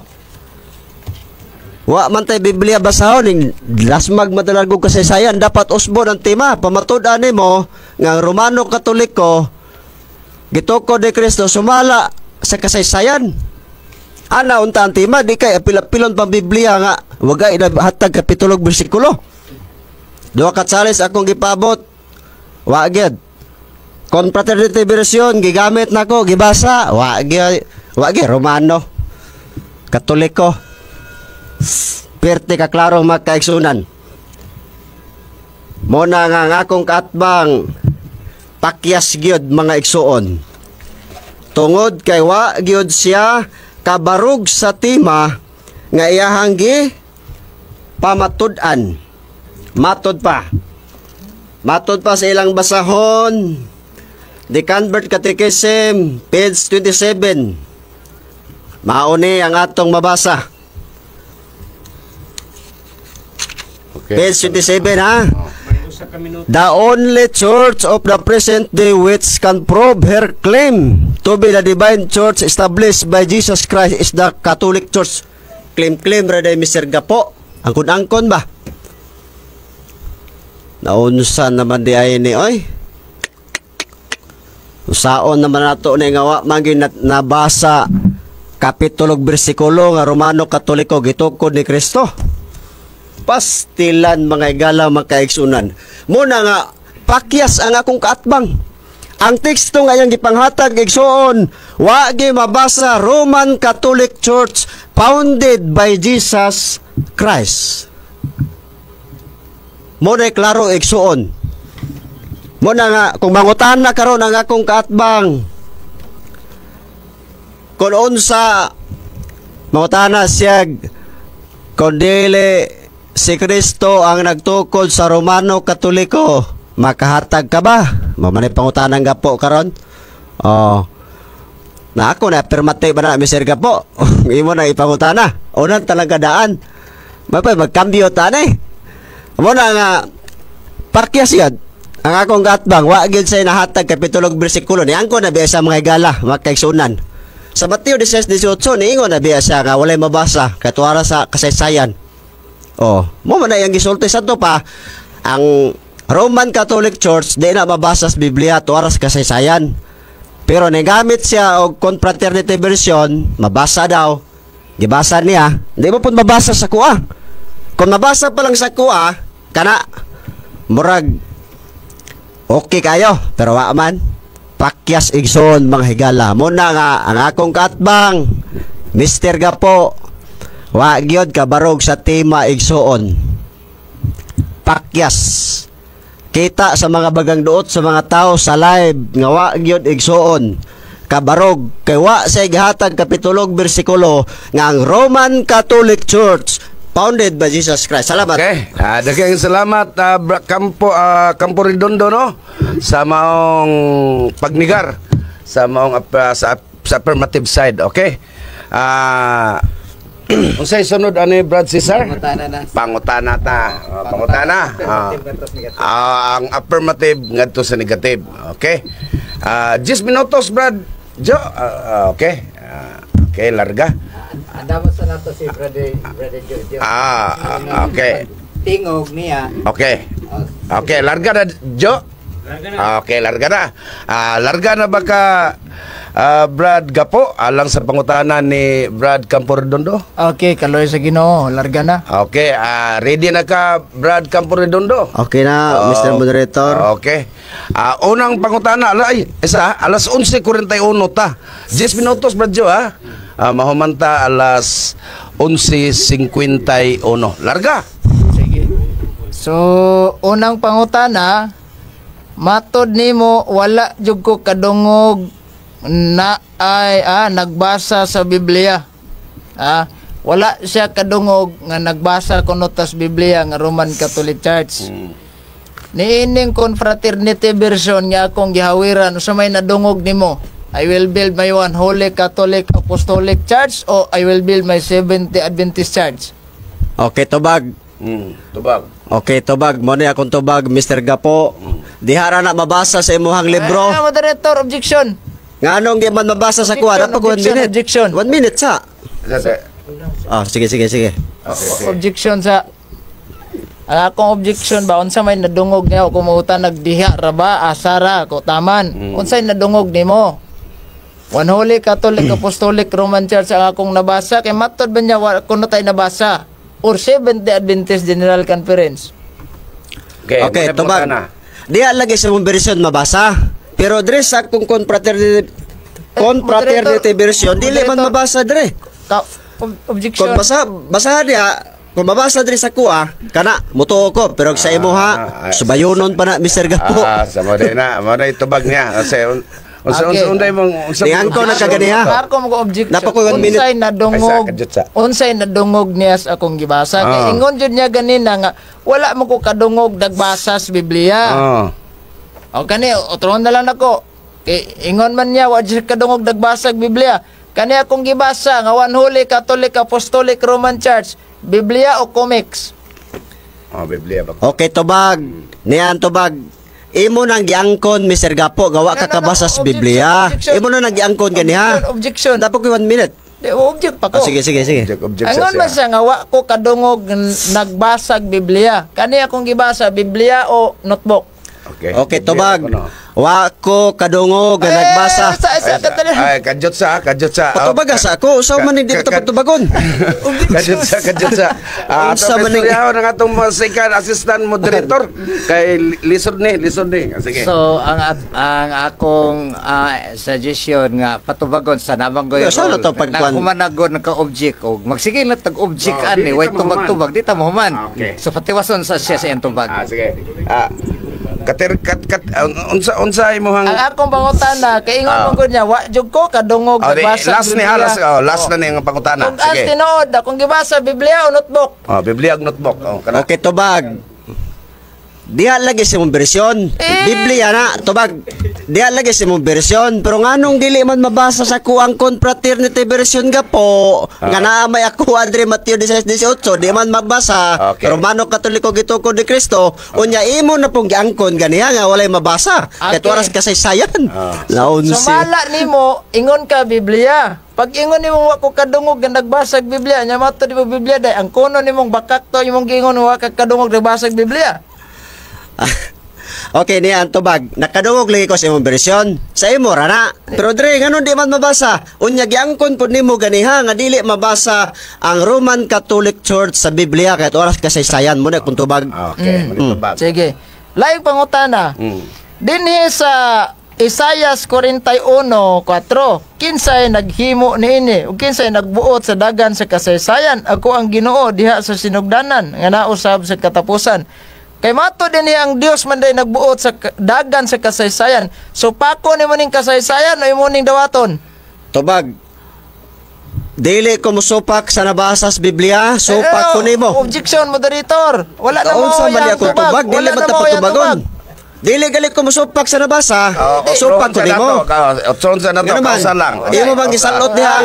Wa man tay Biblia basahon ning lasmag madalag og kasaysayan, dapat usbon ang tema. Pamatud-an nimo nga ang Romano Katoliko gitukod ni Kristo sumala sa kasaysayan. Ana unta ang tema, di kay apil-apilon pang Biblia nga wagay na hatag kapitulo ug bersikulo. Duha ka challenge akong gipabot. Wa gyud. Confraternity version gigamit nako, gibasa, wa gyud, wa gyud Romano Katoliko. Perte ka klaro, mga kaigsunan. Mo na nga ang akong kaatbang pakyas gyud, mga igsuon. Tungod kay wa gyud siya kabarog sa tema nga iyahang gi pamatud-an. Matod pa. Matod pa sa ilang basahon. The Convert Catechism, page 27. Mauni ang atong mabasa. Okay. Page 27, ha. The only church of the present day which can prove her claim to be the divine church established by Jesus Christ is the Catholic Church. Claim-claim ra day, Mr. Gapo. Angkon-angkon ba? Naunsa naman di ay ni oy. Usaon naman nato ni nga wa man gyud nabasa kapitulo ug bersikulo nga Romano Katoliko gitukod ni Kristo. Pastilan, mga igala, mga kaigsunan. Muna nga pakyas ang akong kaatbang. Ang teksto nga iyang gipanghatag, igsuon, wa gi mabasa Roman Catholic Church founded by Jesus Christ. Mo na klaro, igsuon. Mo na nga kung mangutana karon ang akong kaatbang kung unsa, mangutana siya kung dili si Kristo ang nagtukod sa Romano Katoliko, makahatag ka ba? Mao man pangutana Gapo karon. Oh. Na ako na affirmative ba na, Mr. Gapo? Imo na ipangutana. Unan talaga daan. Mapay magkambyo ta na eh. Mo na nga pakyas yan. Ang akong gatbang, wa gyud say nahatag kapitulo ug bersikulo ni angko na biya sa mga higala, mga kaigsunan. Sa Mateo 16:18 niingon na biya siya nga walay mabasa katuara sa kasaysayan. Oh, mo man na iyang gisulti sa to pa ang Roman Catholic Church di na mabasa sa Biblia tuara sa kasaysayan. Pero nigamit siya og Confraternity version, mabasa daw. Gibasa niya, hindi mo pud mabasa sa kuha. Kung mabasa pa lang sa kuha, kana murag okay kayo, pero wa man. Pakyas, igsoon, mga higala. Muna nga ang akong katbang, Mr. Gapo, wa gyud kabarog sa tema, igsoon. Pakyas. Kita sa mga bagang duot sa mga tao sa live nga wa gyud, igsoon, kabarog kay wa sa gihatag kapitulo ug bersikulo nga ang Roman Catholic Church founded by Jesus Christ. Salamat. Okay. Daghang salamat, Campo Redondo, no, sa maong pagnigar sa maong sa affirmative side. Okay. Unsay sunod ani, Brad Cesar? Pangutana na. Pangutana ta. Pangutana. Ang affirmative ngadto sa negative. Okay. 10 minutos, Brad Jo. Okay. Okay, larga. Andamo sa nato si Brother Jojo. Ah, okay. Tingog niya. Okay. Okay, larga na, Jo. Okay, larga na. Larga na ba ka, Brad Gapo, alang sa pangutana ni Brad Camporedondo? Okay, kaloy sa Ginoo, larga na. Okay, ready na ka, Brad Camporedondo? Okay na, Mr. Moderator. Okay. Unang pangutana, ala, ay, isa, alas 11:41 ta. 10 minutos, Brad Jo, ha? Mahumanta alas 11:51. Larga. Sige. So, unang pangutana, matod nimo wala jud ko kadungog na ay nagbasa sa Biblia. Wala siya kadungog nga nagbasa kuno tas Biblia nga Roman Catholic Church. Niining Confraternity version nga akong gihawiran, usa may nadungog nimo? I will build my one holy Catholic Apostolic Church o I will build my Seventh Adventist Church? Okay, tubag. Tubag. Okay, tubag. Mo ni akong tubag, Mr. Gapo. Diha ra na mabasa sa imuhang libro. Ah, moderator, objection. Nganong di man mabasa sa kuha? Objection, Dapat one objection, minute. Objection. 1 minute sa. Ah, Ah, sige, sige, sige. Okay. Objection sa ang akong objection ba, unsa may nadungog niya kung mangutan nagdiha ra ba, asa ra ko taman, unsay nadungog nimo? One Holy Catholic Apostolic Roman Church ang akong nabasa kay matod ba niya wa kuno tay nabasa or Seventh Day Adventist General Conference? Okay, Okay, muna tubag. pangutana. Diha lagi sa mong version mabasa. Pero dre sa akong confraternity version, dili man moderator. mabasa dre. Objection. Kung basa, basa diha, kung mabasa dre sa kuha, kana mutuo ko, pero sa imo ha, subayonon pa na, Mr. Gapo. Ah, sa mo na, mo na itubag niya. Kasi unsa unsa unday mong unsa Tingnan ko na kaganiha. Ako mo objection. Napa ko 1 minute. Unsay nadungog? Ay, sa, kadyot sa. Unsay nadungog niya sa akong gibasa? Kay ingon jud niya ganina nga wala mo ko kadungog nagbasa sa Biblia. O kani otron na lang nako. Kay ingon man niya wa jud kadungog nagbasa og Biblia. Kani akong gibasa nga One Holy Catholic Apostolic Roman Church, Biblia o comics? Oh, Biblia ba? Okay, tubag. Niyan tubag. Imo nang giangkon, Mr. Gapo, gawa ka No, no, no, kabasa sa objection, Biblia. objection. Imo na nang giangkon ganiha. Objection, objection. Dapat ko 1 minute. Di, object pa ko. Ah, sige, sige, sige. Object, object Angon man siya. siya nga wa ko kadungog nagbasag Biblia. Kani akong gibasa, Biblia o notebook? Okay. Okay, Biblia tubag. ako, no? Wa ko kadungog nga nagbasa. Eh, sa Ay, katali. ay, kadyot sa, kadyot sa. Patubag sa ako, usaw man hindi ta patubagon. Kadyot sa, kadyot sa. Ah, Unsa ato man ning- istoryahan ang atong mga second assistant moderator kay lisod ni, lisod ni. Ah, sige. So ang akong suggestion nga patubagon sa namang goy. Yeah, sana to pagkuan. Humanagon ka object og magsige na tag object Oh, ani di way ta mahuman. tubag-tubag di ta mahuman. Ah, okay. So patiwason sa siya sa iyang tubag. Ah, sige. Ah, kater kat kat unsa unsa imong Ang akong pangutana kay ingon man gud niya wa jud ko kadungog Oh, di, nagbasa last ni Biblia. ha, last, oh, last na ni ang pangutana. Kung ang Sige. tinuod akong gibasa, Biblia o notebook? Oh, Biblia ug notebook. Oh, kana. Okay, tubag. Diha lagi sa imong bersyon. Eh. Biblia na, tubag. Diha lagi sa imong bersyon. Pero nganong dili man mabasa sa kuang confraternity version Gapo, nga naa may ako Andre Mateo 16:18, di man mabasa. Romano Katoliko gitukod ni Kristo. Unya imo na pong giangkon ganiha nga walay mabasa. Kay oras kasaysayan. Naunsi. Sumala nimo ingon ka Biblia. Pag ingon nimo wa ko kadungog nga nagbasa og Biblia, nya mato di mo Biblia day ang kuno nimong bakak to imong giingon wa ka kadungog nagbasa og Biblia. Okay, niya ang tubag. Nakadungog lagi ko sa imong bersyon. Sa imo ra na. Pero dre, nganon di man mabasa? Unya giangkon pud nimo ganiha nga dili mabasa ang Roman Catholic Church sa Biblia kahit oras kasaysayan mo na kung tubag. Okay, mm. tubag. Sige. Laing pangutana. Dinhi sa Isayas 41:4, kinsay naghimo niini ug kinsay nagbuot sa dagan sa kasaysayan? Ako ang Ginoo diha sa sinugdanan nga nausab sa katapusan. Kay mato din ang Dios man day nagbuot sa dagan sa kasaysayan. So pako nimo ning kasaysayan o imo ning dawaton? Tubag. Dili ko musupak sa nabasa sa Biblia, supak ko nimo. Objection, moderator. Wala na mo Unsa man di akong tubag, dili Wala man na ta mo yang patubagon. tubag. Dili gali ko musupak sa nabasa, supak ko nimo. Otsoon sa nato, Nga naman, kausa lang. imo bang gisalot diha?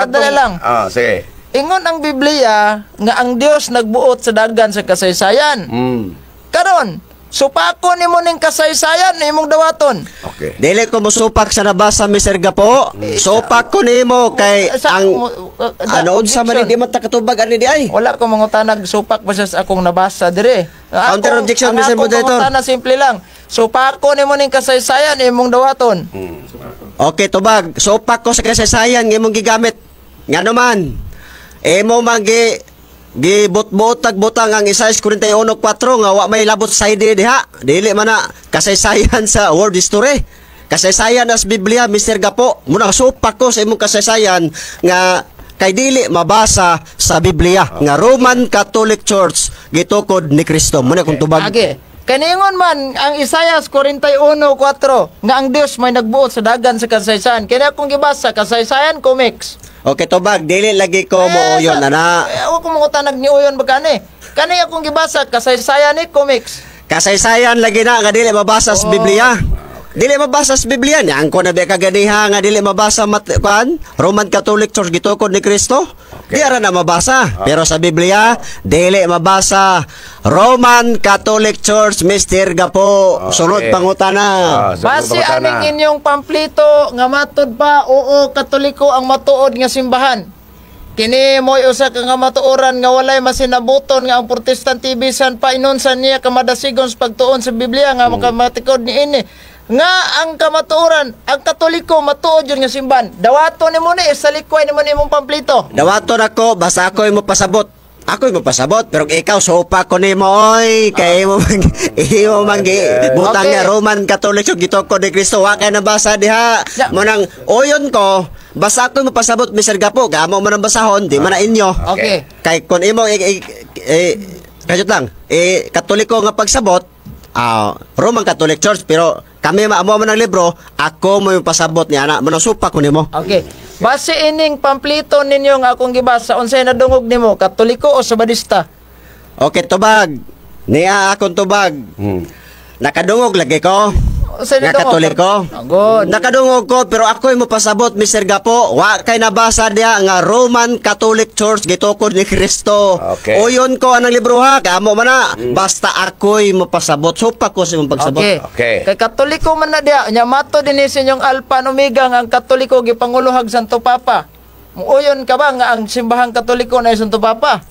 Dali lang. Ah, sige. Ingon ang Biblia nga ang Dios nagbuot sa dagan sa kasaysayan. Karon, supako nimo ning kasaysayan imong dawaton? Okay. Dili ko musupak sa nabasa, Mr. Gapo. Supak ko nimo kay ang ano unsa man objection. di man ta katubag ani di ay. Wala ko mangutanag supak ba siya sa akong nabasa dire. Ang Counter objection, ang Mr. akong Moderator. pangutana simple lang. Supako nimo ning kasaysayan imong dawaton? Okay, tubag. Supak ko sa kasaysayan nga imong gigamit. Nga naman, imo man gi gibot-botag butang ang Isaiah 41:4 nga wa may labot sa ID diha. Dili man na kasaysayan sa world history. Kasaysayan as Biblia, Mr. Gapo. Muna supak ko sa imong kasaysayan nga kay dili mabasa sa Biblia nga Roman Catholic Church gitukod ni Kristo. Muna kung tubag. Age. Kaniingon man ang Isaias 41:4 nga ang Dios may nagbuot sa dagan sa kasaysayan. Kini akong gibasa, Kasaysayan Comics. Okay, tubag, dili lagi ko mo uyon ana. Eh, ako mangutanag ni uyon ba kani? Kani akong gibasa, Kasaysayan ni Comics. Kasaysayan lagi na nga dili mabasa sa Biblia. Dili mabasa sa Biblia niya. Ang ko na ba kaganiha nga dili mabasa mat kuan Roman Catholic Church gitukod ni Kristo. Di ara na mabasa. Pero sa Biblia dili mabasa Roman Catholic Church, Mr. Gapo. Sunod pangutana. Ah, sunod Base pangutana. aning inyong pamplito nga matud pa, oo, Katoliko ang matuod nga simbahan. Kini mo'y usa ka nga matuoran nga walay masinabuton nga ang Protestant bisan pa inunsa niya kamadasigon sa pagtuon sa Biblia nga makamatikod ni ini. Nga ang kamatuoran, ang Katoliko matuod yun nga simbahan. Dawato nimo ni, isalikway nimo ni imong pamplito. Dawaton ako, basta ako'y mopasabot. Ako'y mopasabot, pero ikaw sopa ko nimo oy, kay imo man gi butang nga Roman Catholic yung gitukod ni Kristo, wa kay nabasa diha. Mo nang uyon ko, basta ako'y mopasabot, Mr. Gapo, gamo mo nang basahon, di man na inyo. Okay. Kay kun imo kajut lang, eh Katoliko nga pagsabot, Roman Catholic Church, pero kami maamo mo ng libro, ako mo yung pasabot niya na, mo nang supa ko nimo. Okay. Base ining pamplito ninyo nga akong gibasa, unsay nadungog nimo, Katoliko o Sabadista? Okay, tubag. Niya akong tubag. Nakadungog lagi ko. Unsay Nga nadungog? Katoliko. Ah, good. Nakadungog ko pero ako'y mopasabot, Mr. Gapo. Wa kay nabasa diha nga Roman Catholic Church gitukod ni Kristo. Uyon ko anang libro ha, kamo man na. Basta ako'y mopasabot. Supa ko sa imong pagsabot. Okay. Kay Katoliko man na diha, nya mato din sa inyong Alpha and Omega nga ang Katoliko gipanguluhag Santo Papa. Muuyon ka ba nga ang simbahang Katoliko na Santo Papa?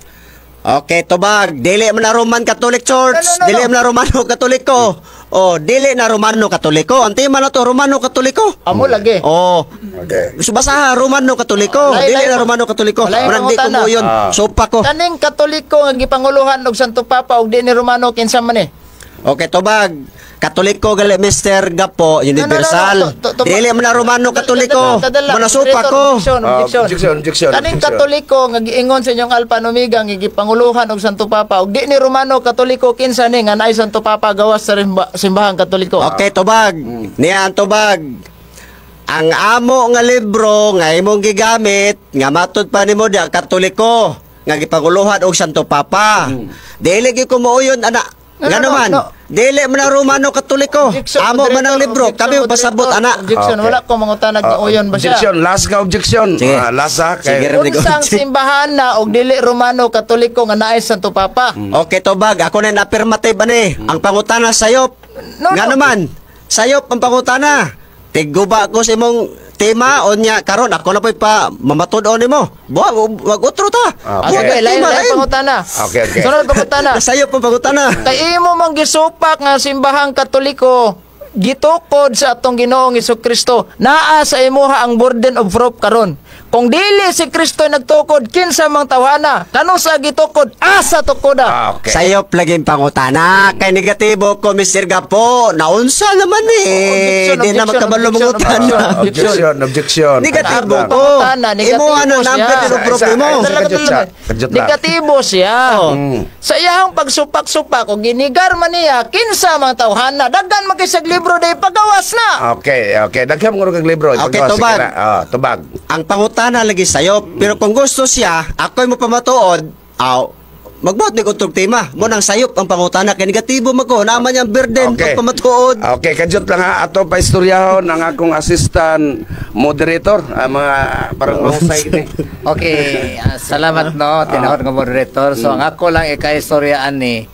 Okay, tubag. Dili man na Roman Catholic Church. No, no, no, Dili no. man na Romano Katoliko. Oh, dili na Romano Katoliko. Ang tema na to Romano Katoliko. Amo lagi. Oh. So basta Romano Katoliko. Lain, Dili lain na pa. Romano Katoliko. Lain Murag di ko pangutana. mo yun. Sopa ko. Kaning Katoliko nga gipanguluhan og Santo Papa og di ni Romano, kinsa man eh? Okay, tubag. Katoliko gali, Mr. Gapo, universal. No, no, no. Dili man na Romano Katoliko. Tadala. Muna supa ko. Objection, Ah, objection. objection, objection, Kaning objection. Katoliko nga giingon sa inyong Alpha and Omega nga gipanguluhan og Santo Papa og di ni Romano Katoliko, kinsa ni nga naay Santo Papa gawas sa simbahang Katoliko? Okay, tubag. Niya ang tubag. Ang amo nga libro nga imong gigamit nga matud pa nimo diha Katoliko nga gipanguluhan og Santo Papa. Dili gyud ko muuyon ana. No, Nga no, no, naman, no. dili man na Romano Katoliko. Objection, Amo man ang moderator, libro, objection, kami pasabot moderator. ana. Objection, wala ko mangutanag ni uyon ba siya. Objection, last ka objection. Sige. Ah, last ha. Sige, Kay, Rodrigo. Unsang simbahan na og dili Romano Katoliko nga naay Santo Papa? Okay, tubag. Ako na yung affirmative ani. Ang pangutana sayop. No, Nga no. naman, sayop ang pangutana. Tigguba ko sa imong tema onya karon ako na po'y pa mamatud-on nimo. Buwa, wag utro ta. Ah, Okay. sige, lain Tema, lain lain. pangutana. Okay. Sunod pangutana. Sayop ang pangutana. Kay imo mang gisupak nga simbahang Katoliko gitukod sa atong Ginoong Kristo. Naa sa imuha ang burden of proof karon. Kung dili si Kristo nagtukod, kinsa mang tawhana? Kano sa gitukod? Asa tukoda? Ah, okay. Sayop lagi ang pangutana. Kay negatibo ko, Mr. Gapo. Naunsa naman eh. Objection, Di na objection, magkabalo objection, mangutana. objection. Objection, objection. Negatibo Lang. ko. Pangutana, negatibo Imo ano siya. number pero Isa, proof isa, mo. isa. Talaga, Kajut talaga. siya. Kajut lang. Negatibo siya. Sa iyang pagsupak-supak o ginigar man niya, kinsa mang tawhana? Daghan man kay siyag libro day pagawas na. Okay. Daghan mo kag libro. Okay, Ipagawa, sige tubag. na. Ah, tubag. Ang pangutana lagi sayop. Pero kung gusto siya, ako'y mo pamatuod, aw, magbuhat ni kuntog tema. Mo nang sayop ang pangutana. Kay negatibo man ko. Naman niyang burden pagpamatuod. Okay, kajut lang ha. Ato pa istoryahon ang akong assistant moderator. Ah, mga parang mahusay ni. Okay, salamat no, tinawag nga moderator. So ang ako lang ikaistorya ani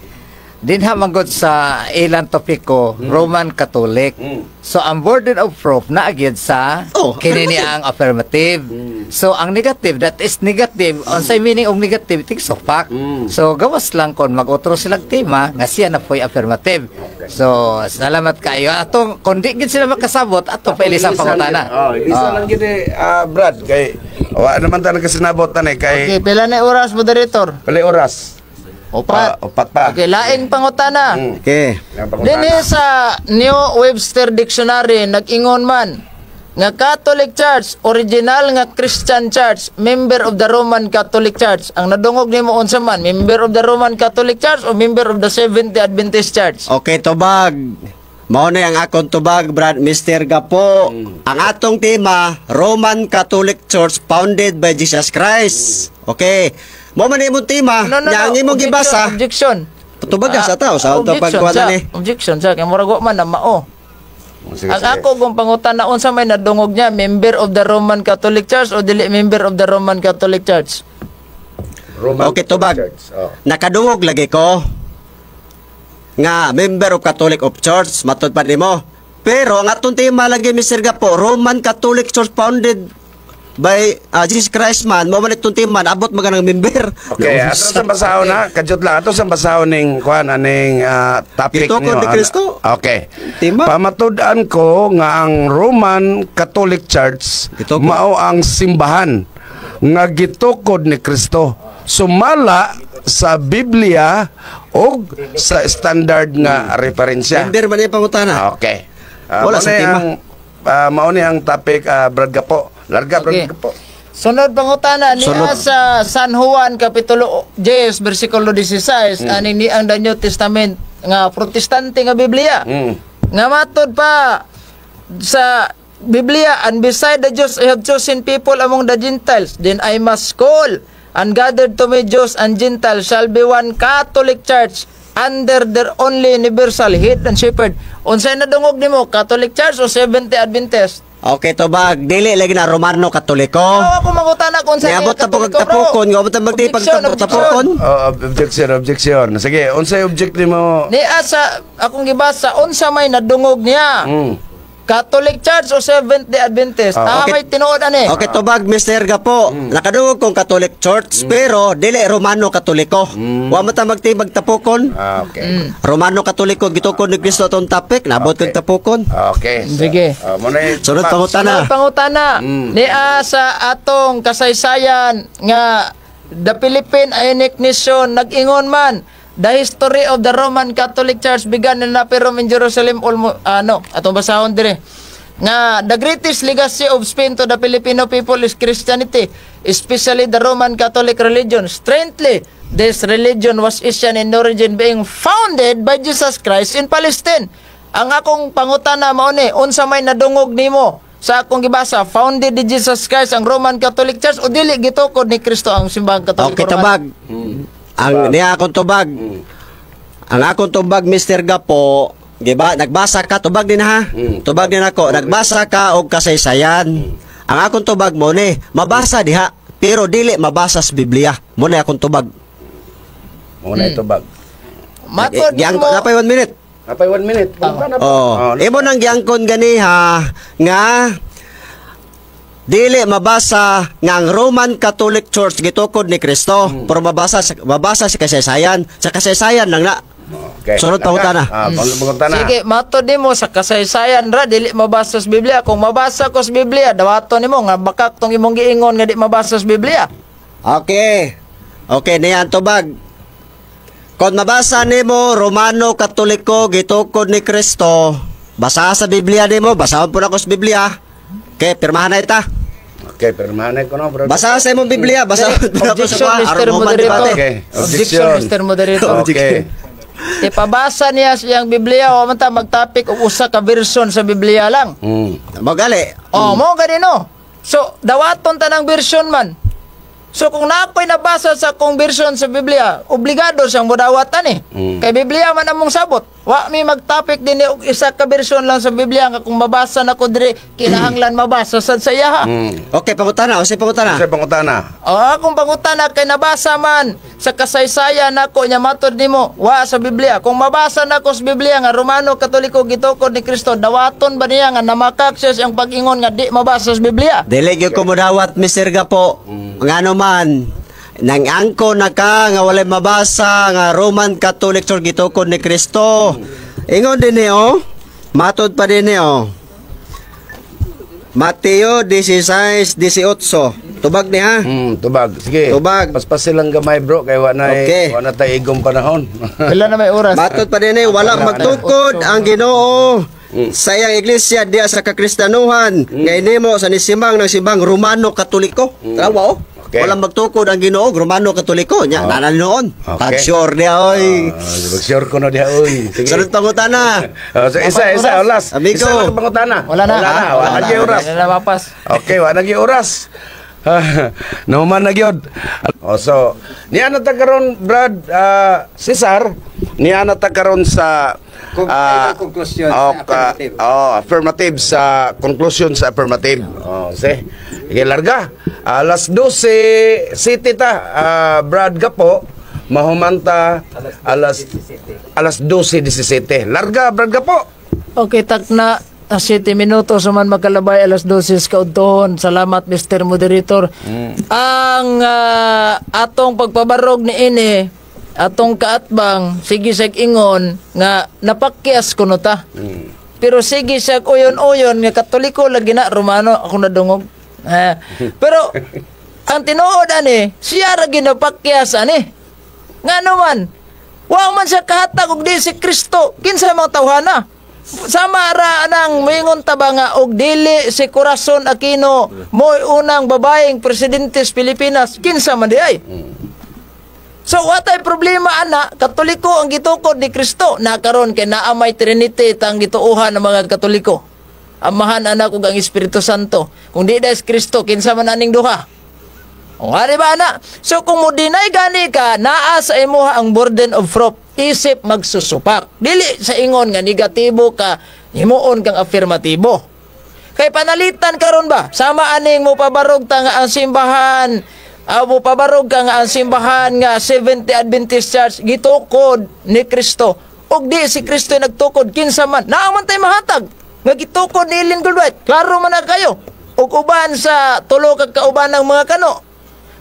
dinha manggod sa ilang topiko, Roman Catholic. So ang burden of proof naa gyud sa Oh, kini ni ang affirmative. So ang negative, that is negative. Unsay meaning og negative tig supak. So gawas lang kon mag-otro silang tema nga siya na po'y affirmative. So salamat kayo. Atong kung di gid sila makasabot ato pa ilisang pangutana. Oh, ilisa lang gid eh, Brad kay wa naman ta nagkasinabot tan eh kay Okay, pila na oras, moderator? pila oras. Upat. Ah, upat pa. Okay, laing pangutana. Okay. Ang pangutana. Dinhi sa New Webster Dictionary nag-ingon man Nga Catholic Church, original nga Christian Church, member of the Roman Catholic Church. Ang nadungog nimo unsa man, member of the Roman Catholic Church o member of the Seventh-day Adventist Church? Okay, tubag. Mao na ang akong tubag, Brad Mr. Gapo. Ang atong tema, Roman Catholic Church founded by Jesus Christ. Okay. Mao man imong tema, No, no, nya no. ang imong Objection, gibasa. objection. Tubag ka sa tao sa Objection pagkuha sa, ni. objection sa kay murag wa man na mao. Sige, Ang sige. ako kung pangutana, unsa may nadungog niya, member of the Roman Catholic Church o dili member of the Roman Catholic Church? Roman Okay, tubag. Catholic Church. Oh. Nakadungog lagi ko nga member of Catholic of Church, matud pa nimo. Pero ang atong tema lagi, Mr. Gapo, Roman Catholic Church founded by Jesus Christ man, mao man itong tema, abot maganang member. Okay, ato sa basahon na, kadyot lang ato sa basahon ning kuan aning topic Gitukod niyo. ni Kristo. Okay. Tema. Pamatud-an ko nga ang Roman Catholic Church Gitukod. Mao ang simbahan nga gitukod ni Kristo. Sumala sa Biblia og sa standard nga referensya. Member man yung pangutana. Okay. Wala Mao sa ni tema. Mao ni ang topic, Brad Gapo. Larga, Brad Gapo. Sunod pangutana niya Sunod. Sa San Juan kapitulo 10 bersikulo 16, ani ni ang The New Testament nga Protestante nga Biblia. Nga matod pa sa Biblia, "And beside the Jews I have chosen people among the Gentiles, then I must call and gathered to me Jews and Gentiles shall be one Catholic Church under their only universal head and shepherd." Unsay nadungog nimo, Catholic Church o Seventh-day Adventist? Okay, tubag. Dili lagi na Romano Katoliko. Oh, ako mangutana kung sa Niabot ta po kag tapukon, nga abot ta magtipag tapukon. Oh, objection, objection. Sige, unsay object nimo? Niya sa akong gibasa, unsa may nadungog niya? Catholic Church o Seventh-day Adventist? Ah, Ah, okay. may tinuod ani. Okay, tubag, Mr. Gapo. Nakadungog kong Catholic Church, pero dili Romano Katoliko. Wa mo ta magtibag tapukon. Ah, okay. Romano Katoliko gitukod ni Kristo atong topic, nabot Okay. kag tapukon. Okay. So, Sige. Mo na yung- Sunod pangutana. Sunod pangutana. Niya sa atong kasaysayan nga The Philippine Unique Nation nag-ingon man, "The history of the Roman Catholic Church began in Upper Rome in Jerusalem almost," ano atong basahon dire nga, "The greatest legacy of Spain to the Filipino people is Christianity, especially the Roman Catholic religion. Strangely, this religion was Asian in origin, being founded by Jesus Christ in Palestine." Ang akong pangutana mao ni, unsa may nadungog nimo sa akong gibasa, founded ni Jesus Christ ang Roman Catholic Church o dili gitukod ni Kristo ang simbahang Katoliko Okay, Romano? tubag. Ang niya akong tubag. Ang akong tubag, Mr. Gapo, giba, nagbasa ka, tubag din ha. Tubag din ako. Nagbasa ka og kasaysayan. Ang akong tubag mo ni, mabasa diha, pero dili mabasa sa Biblia. Mo na akong tubag. Mo na tubag. Matod Giang, mo napay 1 minute. Napay 1 minute. Pangutana pa. Oh, imo nang giangkon gani ha nga dili mabasa nga ang Roman Catholic Church gitukod ni Kristo, pero mabasa sa kasaysayan lang na. Okay. Sunod pangutana. Ah, pangutana. Sige, matod nimo sa kasaysayan ra dili mabasa sa Biblia. Kung mabasa ko sa Biblia, dawaton nimo nga bakak tong imong giingon nga di mabasa sa Biblia. Okay. Okay, niya ang tubag. Kung mabasa nimo Romano Katoliko gitukod ni Kristo, basa sa Biblia nimo, basahon po na ko sa Biblia. Okay, pirmahan na ita. Okay, pirmahan ko no, bro. Basa sa imong Biblia, basa po na ko sa Objection, kuha, Mr. aron human Moderator. debate. Okay. Objection, Mr. Moderator. Okay. Ipabasa niya siyang Biblia o man ta magtapik og usa ka version sa Biblia lang. Magali. Oh, mo ganino. So, dawaton tanang version man. So kung na ako'y nabasa sa akong version sa Biblia, obligado siyang modawatan eh. Kay Biblia man among sabot. Wa mi magtapik din og isa ka version lang sa Biblia nga kung mabasa nako diri kinahanglan mabasa sad sa iyaha. Okay, pangutana, unsay pangutana? Sa pangutana. O akong pangutana kay nabasa man sa kasaysayan nako nya matod nimo wa sa Biblia. Kung mabasa nako sa Biblia nga Romano Katoliko gitukod ni Kristo, dawaton ba niya nga namakak siya siyang pag-ingon nga di mabasa sa Biblia? Dili gyud ko modawat, Mr. Gapo. Ngano man nang angko na ka nga walay mabasa nga Roman Catholic Church gitukod ni Kristo. Ingon din ni oh. Matod pa din ni oh. Mateo 16:18. Tubag ni ha. Tubag. Sige. Tubag. Paspas silang gamay, bro, kay wa na wa na tay igong panahon. Pila na may oras? Matod pa din eh, wala magtukod ang Ginoo. Sa iyang iglesia diya sa kakristanuhan nga inimo sa nisimang ng simbang Romano Katoliko. Tanawa oh. Walang magtukod ang Ginoo, Romano Katoliko nya oh. Nanan noon. Okay. Pag-sure niya oy. Pag-sure ko na diha oy. Sige. Sunod pangutana. Oh, so isa isa olas. Amigo. Isa lang pangutana. Wala na. Wala na, wala na oras. Wala na mapas. Okay, wala na oras. Nahuman na gyud. Oh, so niya na ta karon, Brad Cesar, niya na ta karon sa Conclusion oh, sa affirmative. Oh, affirmative sa conclusion sa affirmative. Oh, sige. Sige, larga. Alas 12 city ta, Brad Gapo, mahumanta alas 12:17. Larga, Brad Gapo. Okay, takna 7 minuto suman magkalabay alas 12 kaudtohon. Salamat, Mr. Moderator. Ang atong pagpabarog ni ini atong kaatbang sige sag ingon nga napakyas kuno ta. Pero sige siya uyon-uyon nga Katoliko lagi na Romano ako nadungog. Pero ang tinuod ani siya ra ginapakyas ani. Nga naman, wa man siya kahatag og di si Kristo, kinsa mga tawhana? Sama ra anang moingon ta ba nga og dili si Corazon Aquino mo'y unang babaeng presidente sa Pilipinas, kinsa man di ay? So watay problema ana, Katoliko ang gitukod ni Kristo na karon kay naa may Trinity tang gituohan ng mga Katoliko. Amahan, Anak ug ang Espiritu Santo. Kung di dahil si Kristo, kinsa man aning duha? O nga, di ba ana? So kung mo deny gani ka, naa sa imuha ang burden of proof. Isip magsusupak. Dili sa ingon nga negatibo ka, himuon kang afirmatibo. Kay panalitan karon ba? Sama aning mo pabarog ta nga ang simbahan, mo pabarog ka nga ang simbahan nga Seventh Adventist Church gitukod ni Kristo. Og di si Kristo nagtukod, kinsa man? Naa man tay mahatag nga gitukod ni Ellen Goodwhite. Klaro man na kayo. Og uban sa tulo ka kauban ng mga kano.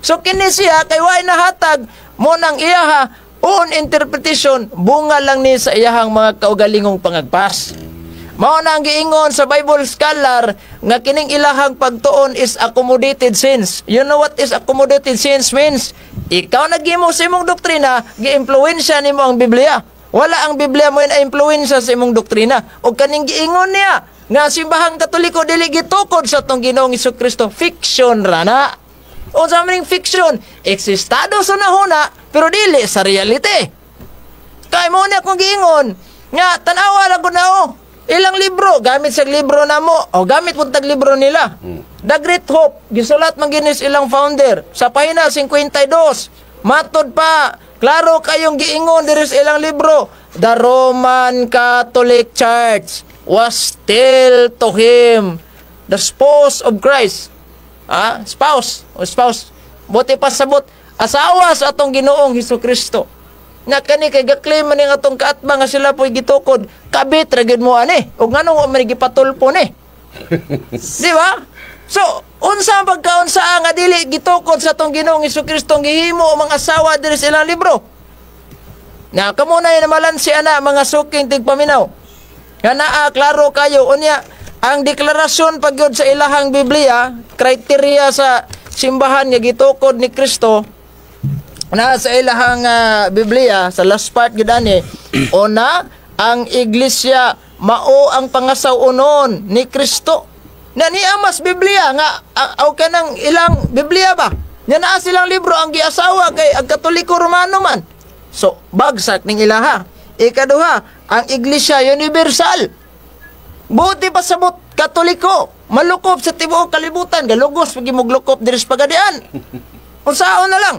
So kini siya kay way nahatag mo nang iyaha own interpretation, bunga lang ni sa iyahang mga kaugalingong pangagpas. Mao na ang giingon sa Bible scholar nga kining ilahang pagtuon is accommodated sins. You know what is accommodated sins means? Ikaw naghimo sa imong doktrina, giimpluwensya nimo ang Biblia. Wala ang Biblia mo na impluwensya sa imong doktrina. O kaning giingon niya nga ang simbahang Katoliko dili gitukod sa atong Ginoong Kristo, fiction ra na. O sa maning fiction, eksistado sa nahuna, pero dili sa reality. Kay mo na akong giingon nga tan-awa lang ko na oh. Ilang libro, gamit sa libro na mo, o gamit pud tag libro nila. The Great Hope, gisulat man ginis ilang founder sa pahina 52. Matod pa, klaro kayong giingon diri sa ilang libro, the Roman Catholic Church was still to him the spouse of Christ. Ah, spouse, o spouse. Buti pa sabot, asawa sa atong Ginoong Hesus Kristo. Na kani kay gaklaim man ning atong kaatbang nga sila po'y gitukod, kabit ra gyud mo ani. Ug nganong wa man gipatulpo ni? Di ba? So, unsa ang pagkaunsa nga dili gitukod sa atong Ginoong Hesus Kristo ang gihimo ang mga asawa diri sa ilang libro? Na kamo na namalan si ana mga suking tigpaminaw. Nga naa klaro kayo unya ang deklarasyon pagyud sa ilahang Biblia, criteria sa simbahan nga gitukod ni Kristo na sa ilahang Biblia sa last part gyud ani, una, ang iglesia mao ang pangasaw-onon ni Kristo. Na niya mas Biblia nga aw kanang ilang Biblia ba? Nya naa silang libro ang giasawa kay ang Katoliko Romano man. So bagsak ning ilaha. Ikaduha, ang iglesia universal. Buti pa sabot Katoliko, malukop sa tibuok kalibutan, galugos pag imuglukop diri sa Pagadian. Unsaon na lang.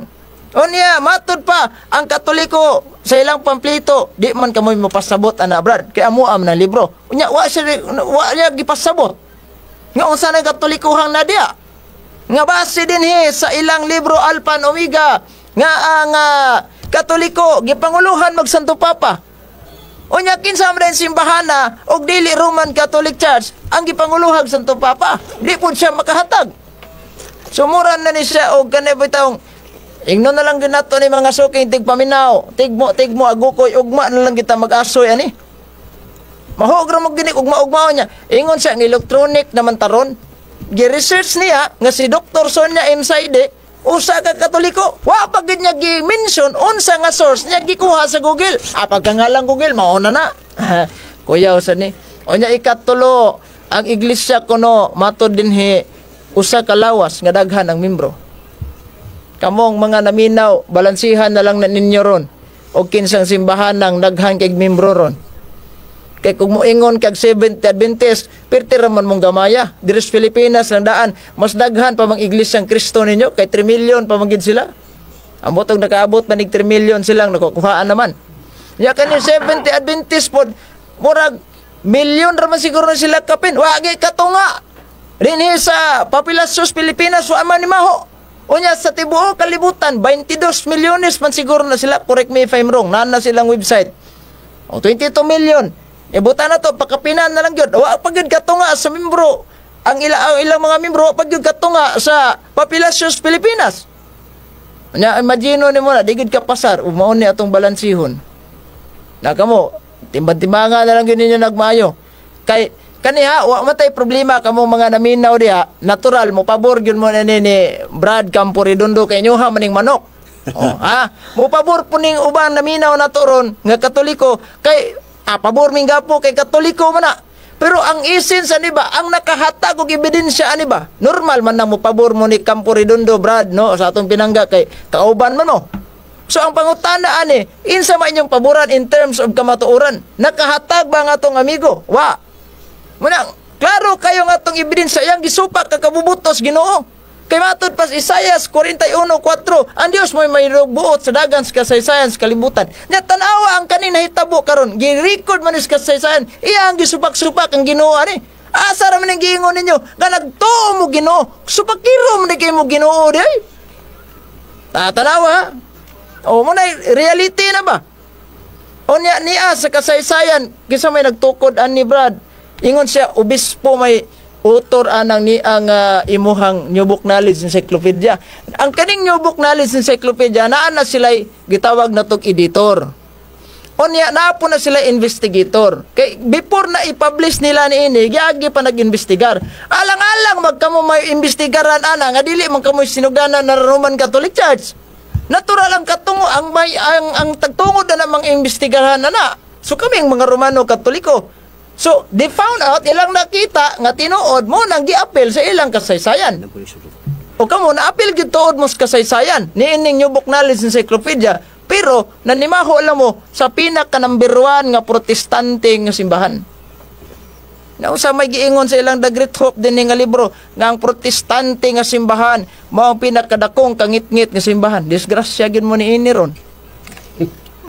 Unya, matud pa ang Katoliko sa ilang pamplito, di man kamoy mapasabot ana, Brad, kay amo am na libro. Unya wa siya wa niya gipasabot. Nga unsa na Katolikohang na diya? Nga base dinhi sa ilang libro Alpha and Omega nga ang Katoliko gipanguluhan mag Santo Papa. Unya kinsa man din simbahana og dili Roman Catholic Church ang gipanguluhag Santo Papa? Di pud siya makahatag. Sumuran na ni siya og kani bitawng ingnon na lang ginato ni mga suking tigpaminaw. Tigmo tigmo agukoy, ugma na lang kita mag-asoy ani. Mahog ra mo gini ugma-ugmao niya. Ingon siya ang electronic naman taron. Gi-research niya nga si Dr. Sonia M. Saide usa ka Katoliko. Wa pa gid niya gi-mention unsa nga source niya gikuha sa Google. Ah, pagkangalang Google mao na na. Kuya usa ni. Unya ikatulo, ang iglesia kuno matod dinhi usa ka lawas nga daghan ang membro. Kamong mga naminaw, balansihan na lang na ninyo ron og kinsang simbahan nang daghan kay membro ron. Kay kung moingon kag Seventh Adventist, perti ra man mong gamaya. Diri sa Pilipinas lang daan, mas daghan pa mang Iglesia Kristo ninyo kay 3 million pa man gid sila. Ambot og nakaabot man nig 3 million silang nakukuhaan naman. Ya kani Seventh Adventist pod murag milyon ra man siguro na sila kapin. Wa gyud katunga. Dinhi sa Papilasos Pilipinas wa man ni maho. Unya sa tibuok kalibutan 22 milyones man siguro na sila, correct me if I'm wrong. Naa na silang website. O 22 million. E buta na to, pakapinan na lang gyud. Wa pa gyud katunga sa membro. Ang ilang mga membro wa pa gyud katunga sa Papilasos Pilipinas. Nya imagine nimo na di gyud ka pasar, mao ni atong balansihon. Na kamo, timbang-timbangan na lang gyud ninyo nagmaayo. Kay kaniha wa man tay problema kamo mga naminaw diha, natural mo pabor gyud mo na ni Brad Campo Redondo kay inyoha maning manok. Oh, ha? Mo pabor po ning uban naminaw na to ron nga Katoliko kay pabor ming gapo kay Katoliko man na. Pero ang essence ani ba, ang nakahatag og ebidensya ani ba? Normal man na mo pabor mo ni Campo Redondo Brad, no, sa atong pinangga kay kauban man mo. So ang pangutana ani, insa man inyong paboran in terms of kamatuoran? Nakahatag ba ang atong amigo? Wa. Munang, klaro kayo nga atong ebidensya yang gisupak ka kabubutos Ginoo. Kay matud pas Isaias 41:4, ang Dios mo'y may buot sa dagan sa kasaysayan sa kalibutan. Nya tan-awa ang kaning nahitabo karon, gi-record man is kasaysayan, iya ang gisupak-supak ang Ginoo ani. Asa ra man ang giingon ninyo nga nagtuo mo Ginoo, supakiro mo ni kay mo Ginoo di ay. Tatanawa. O mo na reality na ba? Unya niya sa kasaysayan, kinsa may nagtukod ani Brad? Ingon siya obispo may author anang ni ang imuhang New Book Knowledge Encyclopedia. Ang kaning New Book Knowledge Encyclopedia naa na sila'y gitawag na tog editor. Unya naa po na sila investigator. Kay before na i-publish nila niini, giagi pa nag-investigar. Alang-alang magkamo may imbestigaran ana nga dili man kamo sinugdanan na Roman Catholic Church. Natural ang katungo ang may ang tagtungod na namang imbestigahan ana. So kami ang mga Romano Katoliko. So they found out, ilang nakita nga tinuod mo nang giapel sa ilang kasaysayan. O kamo naapil gyud tuod mo sa kasaysayan niining New Book Knowledge Encyclopedia, pero nanimaho lang mo sa pinaka number 1 nga Protestante nga simbahan. Nausa may giingon sa ilang The Great Hope din nga libro nga ang Protestante nga simbahan mao ang pinakadakong kangitngit nga simbahan. Disgrasya gyud mo niini ron.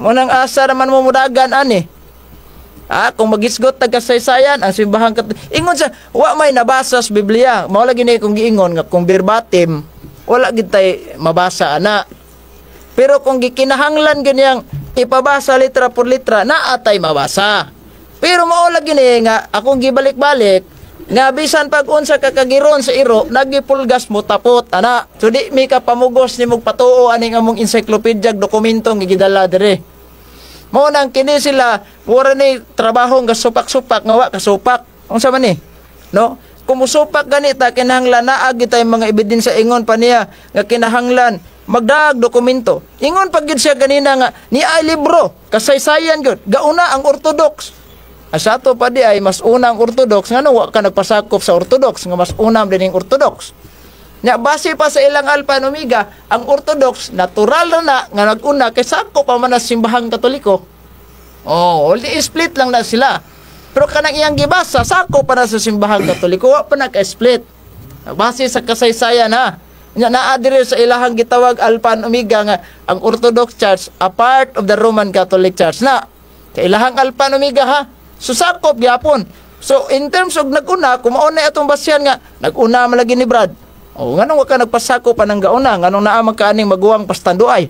Mo nang asa naman mo mudagan ani. Ah, kung magisgot tag kasaysayan ang simbahan kat ingon sa wa may nabasa sa Biblia. Mao lagi ni kung giingon nga kung verbatim wala gid tay mabasa ana. Pero kung gikinahanglan ganyang ipabasa litra por litra, naa tay mabasa. Pero mao lagi ni nga akong gibalik-balik nga bisan pag unsa ka kagiron sa iro, nagipulgas mo tapot ana. So di mi ka pamugos nimog patuo aning among encyclopedia dokumento nga gidala dire. Mao nang kini sila mura ni trabaho nga supak-supak nga wa kasupak. Unsa man ni? No? Kung musupak ganita kinahanglan naa gyud tay mga ebidensya, ingon pa niya nga kinahanglan magdag dokumento. Ingon pag gyud siya ganina nga ni ay libro kasaysayan gyud gauna ang Orthodox. Asa ato pa di ay mas una ang Orthodox, ngano wa ka nagpasakop sa Orthodox nga mas una din ang Orthodox? Nya base pa sa ilang Alpha and Omega, ang Orthodox natural na na nga nag-una kay sakop pa man ang simbahang Katoliko. Oh, only split lang na sila. Pero kanang iyang gibasa, sakop pa na sa simbahang Katoliko, wa pa naka-split. Base sa kasaysayan ha. Nya naa diri sa ilahang gitawag Alpha and Omega nga ang Orthodox Church a part of the Roman Catholic Church na. Sa ilahang Alpha and Omega ha. So sakop gyapon. So in terms of nag-una, kung mao na atong basyan nga nag-una man lagi ni Brad. O nganong wa ka nagpasako pa ng gauna, nganong naa man ka aning maguwang pastanduay?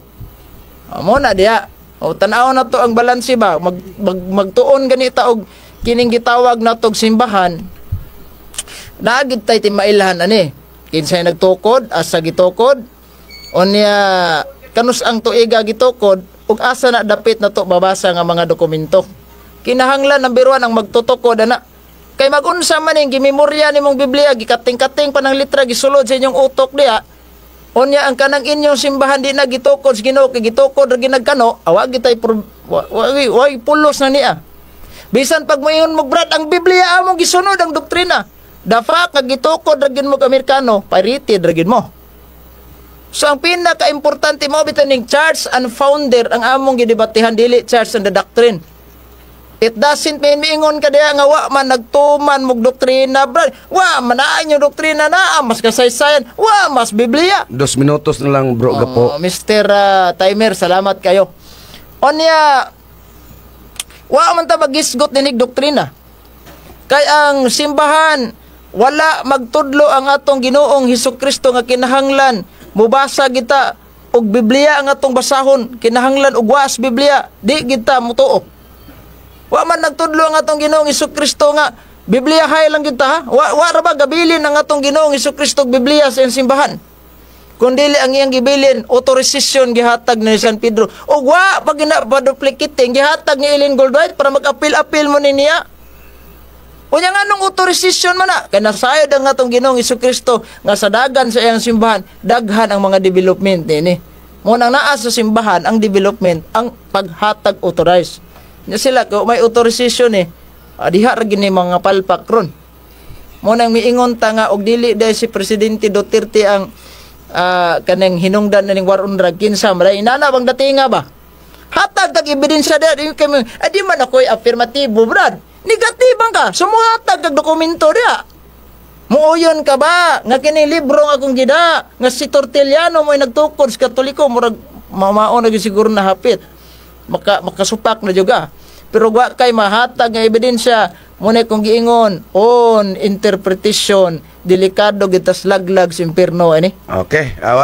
O, mo na diha. O tan-aw na to ang balanse ba, mag, mag magtuon ganita og kining gitawag natog simbahan. Naagid tay timailhan ani. Kinsay nagtukod, asa gitukod, unya kanus ang tuiga gitukod ug asa na dapit na to babasa nga mga dokumento. Kinahanglan number 1 ang magtutukod ana. Kay magunsa man ning gimemorya nimong Biblia, gikating-kating pa ng litra gisulod sa inyong utok diha. Unya ang kanang inyong simbahan di na gitukod sa Ginoo kay gitukod ra ginagkano, awa gitay wa, wa, wa, pulos na niya. Bisan pag moingon mo, Brad, ang Biblia among gisunod ang doktrina. The fact nga gitukod ra gyud mo Amerikano, pirated ra gyud mo. So ang pinaka-importante mo bitaw ning church and founder ang among gidebatehan, dili church and the doctrine. It doesn't mean miingon ka diha nga wa man nagtuman mog doktrina, Brad. Wa man naa inyo doktrina na mas kasaysayan, wa mas Biblia. 2 minutos na lang, Bro Gapo. Oh, Mr. Timer, salamat kayo. Onya, wa man ta magisgot ninig doktrina. Kay ang simbahan, wala magtudlo ang atong Ginoong Hesus Kristo nga kinahanglan mubasa kita og Biblia ang atong basahon, kinahanglan og was Biblia, di kita mutuo. Wa man nagtudlo ang atong Ginoong Hesus Kristo nga Biblia hay lang kita, ha. Wa ra ba gabilin ang atong Ginoong Hesus Kristo og Biblia sa iyang simbahan? Kung dili ang iyang gibilin, authorization gihatag ni San Pedro. O wa pag gina pa duplicating gihatag ni Ellen Goldwhite para mag-apil-apil mo ni niya. Unya nga nung authorization man na, kay nasayod ang atong Ginoong Kristo nga sa dagan sa iyang simbahan, daghan ang mga development nini. Mo nang naa sa simbahan ang development, ang paghatag authorize. Nya sila kung may authorization eh, diha ra gini mga palpak ron. Mo nang miingon ta nga og dili dahil si Presidente Duterte ang kanang hinungdan na ning war on drug, kinsa man inana bang datinga ba? Hatag kag ebidensya di kami, di man ako'y affirmatibo, Brad. Negatiban ka, sumuhatag kag dokumento diha. Muuyon ka ba nga kini libro nga akong gida nga si Tertulliano mo'y nagtukod sa Katoliko, murag mamao na gyud siguro na hapit. Makasupak na juga. Pero wa kay mahatag nga ebidensya mo na kung giingon on interpretation, delikado gitas laglag sa impierno ani. Okay. Awa.